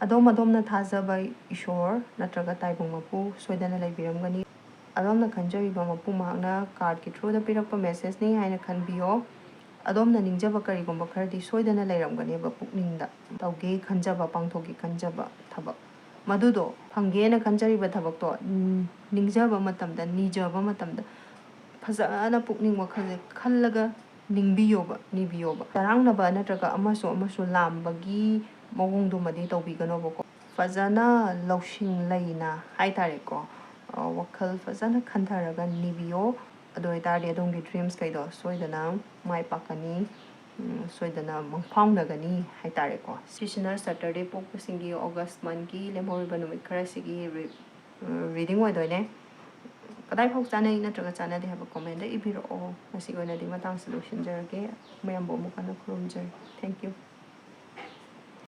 ꯑꯗꯣꯝ ꯑꯗꯣꯝꯅ ꯊꯥꯖꯕ ꯏꯁꯣꯔ ꯅꯠꯇ꯭ꯔꯒ ꯇꯥꯏꯕꯪ ꯃꯄꯨ ꯁꯣꯏꯗꯅ ꯂꯩꯕꯤꯔꯝꯒꯅꯤ꯫ ꯑꯗꯣꯝꯅ ꯈꯟꯖꯔꯤꯕ ꯃꯄꯨ ꯃꯍꯥꯛꯅ cardꯀꯤ throughꯗ ꯄꯤꯔꯛꯄ messageꯅꯤ ꯍꯥꯏꯅ ꯈꯟꯕꯤꯌꯣ꯫ ꯑꯗꯣꯝꯅ ꯅꯤꯡꯖꯕ ꯀꯔꯤꯒꯨꯝꯕ ꯈꯔꯗꯤ ꯁꯣꯏꯗꯅ ꯂꯩꯔꯝꯒꯅꯦꯕ ꯄꯨꯛꯅꯤꯡꯗ꯫ ꯇꯧꯒꯦ ꯈꯟꯖꯕ, ꯄꯥꯡꯊꯣꯛꯀꯦ ꯈꯟꯖꯕ ꯊꯕꯛ꯫ ꯃꯗꯨꯗꯣ ꯐꯪꯒꯦꯅ ꯈꯟꯖꯔꯤꯕ ꯊꯕꯛꯇꯣ, ꯎꯝ, ꯅꯤꯡꯖꯕ ꯃꯇꯝꯗ, ꯅꯤꯖꯕ ꯃꯇꯝꯗ ꯐꯖꯅ ꯄꯨꯛꯅꯤꯡ ꯋꯥꯈꯜꯁꯦ ꯈꯜꯂꯒ ꯅꯤꯡꯕꯤꯌꯣꯕ, ꯅꯤꯕꯤꯌꯣꯕ꯫ ꯆꯔꯥꯡꯅꯕ ꯅꯠꯇ꯭ꯔꯒ ꯑꯃꯁꯨ ꯑꯃꯁꯨ ꯂꯥꯝꯕꯒꯤ ꯃꯑꯣꯡꯗꯨꯃꯗꯤ ꯇꯧꯕꯤꯒꯅꯣꯕꯀꯣ꯫ ꯐꯖꯅ ꯂꯧꯁꯤꯡ ꯂꯩꯅ ꯍꯥꯏꯇꯥꯔꯦꯀꯣ, ꯑ, ꯋꯥꯈꯜ ꯐꯖꯅ ꯈꯟꯊꯔꯒ ꯅꯤꯕꯤꯌꯣ꯫ ꯑꯗꯨ ꯑꯣꯏꯇꯥꯔꯗꯤ ꯑꯗꯣꯝꯒꯤ dreams ꯈꯩꯗꯣ ꯁꯣꯏꯗꯅ ꯃꯥꯏ ꯄꯥꯛꯀꯅꯤ, ꯎꯝ, ꯁꯣꯏꯗꯅ ꯃꯪꯐꯥꯎꯅꯒꯅꯤ ꯍꯥꯏꯇꯥꯔꯦꯀꯣ꯫ ꯁꯤꯁꯤꯅ Saturday ꯄꯣꯛꯄꯁꯤꯡꯒꯤ August month ꯀꯤ ꯂꯦꯝꯍꯧꯔꯤꯕ ꯅꯨꯃꯤꯠ ꯈꯔꯁꯤꯒꯤ ꯔꯤ-, reading ꯑꯣꯏꯗꯣꯏꯅꯦ꯫ ꯀꯗꯥꯏꯐꯥꯎ ꯆꯥꯅꯩ ꯅꯠꯇ꯭ꯔꯒ ꯆꯥꯅꯗꯦ ꯍꯥꯏꯕ comment ꯏꯕꯤꯔꯛꯑꯣ꯫ ꯉꯁꯤꯒꯤ ꯑꯣꯏꯅꯗꯤ ꯃꯇꯥꯡꯁꯤ ꯂꯣꯏꯁꯤꯟꯖꯔꯒꯦ꯫ ꯃꯌꯥꯝꯕꯨ ꯑꯃꯨꯛ ꯍꯟꯅ ꯈꯨꯔꯨꯝꯖꯔꯤ꯫ Thank you꯫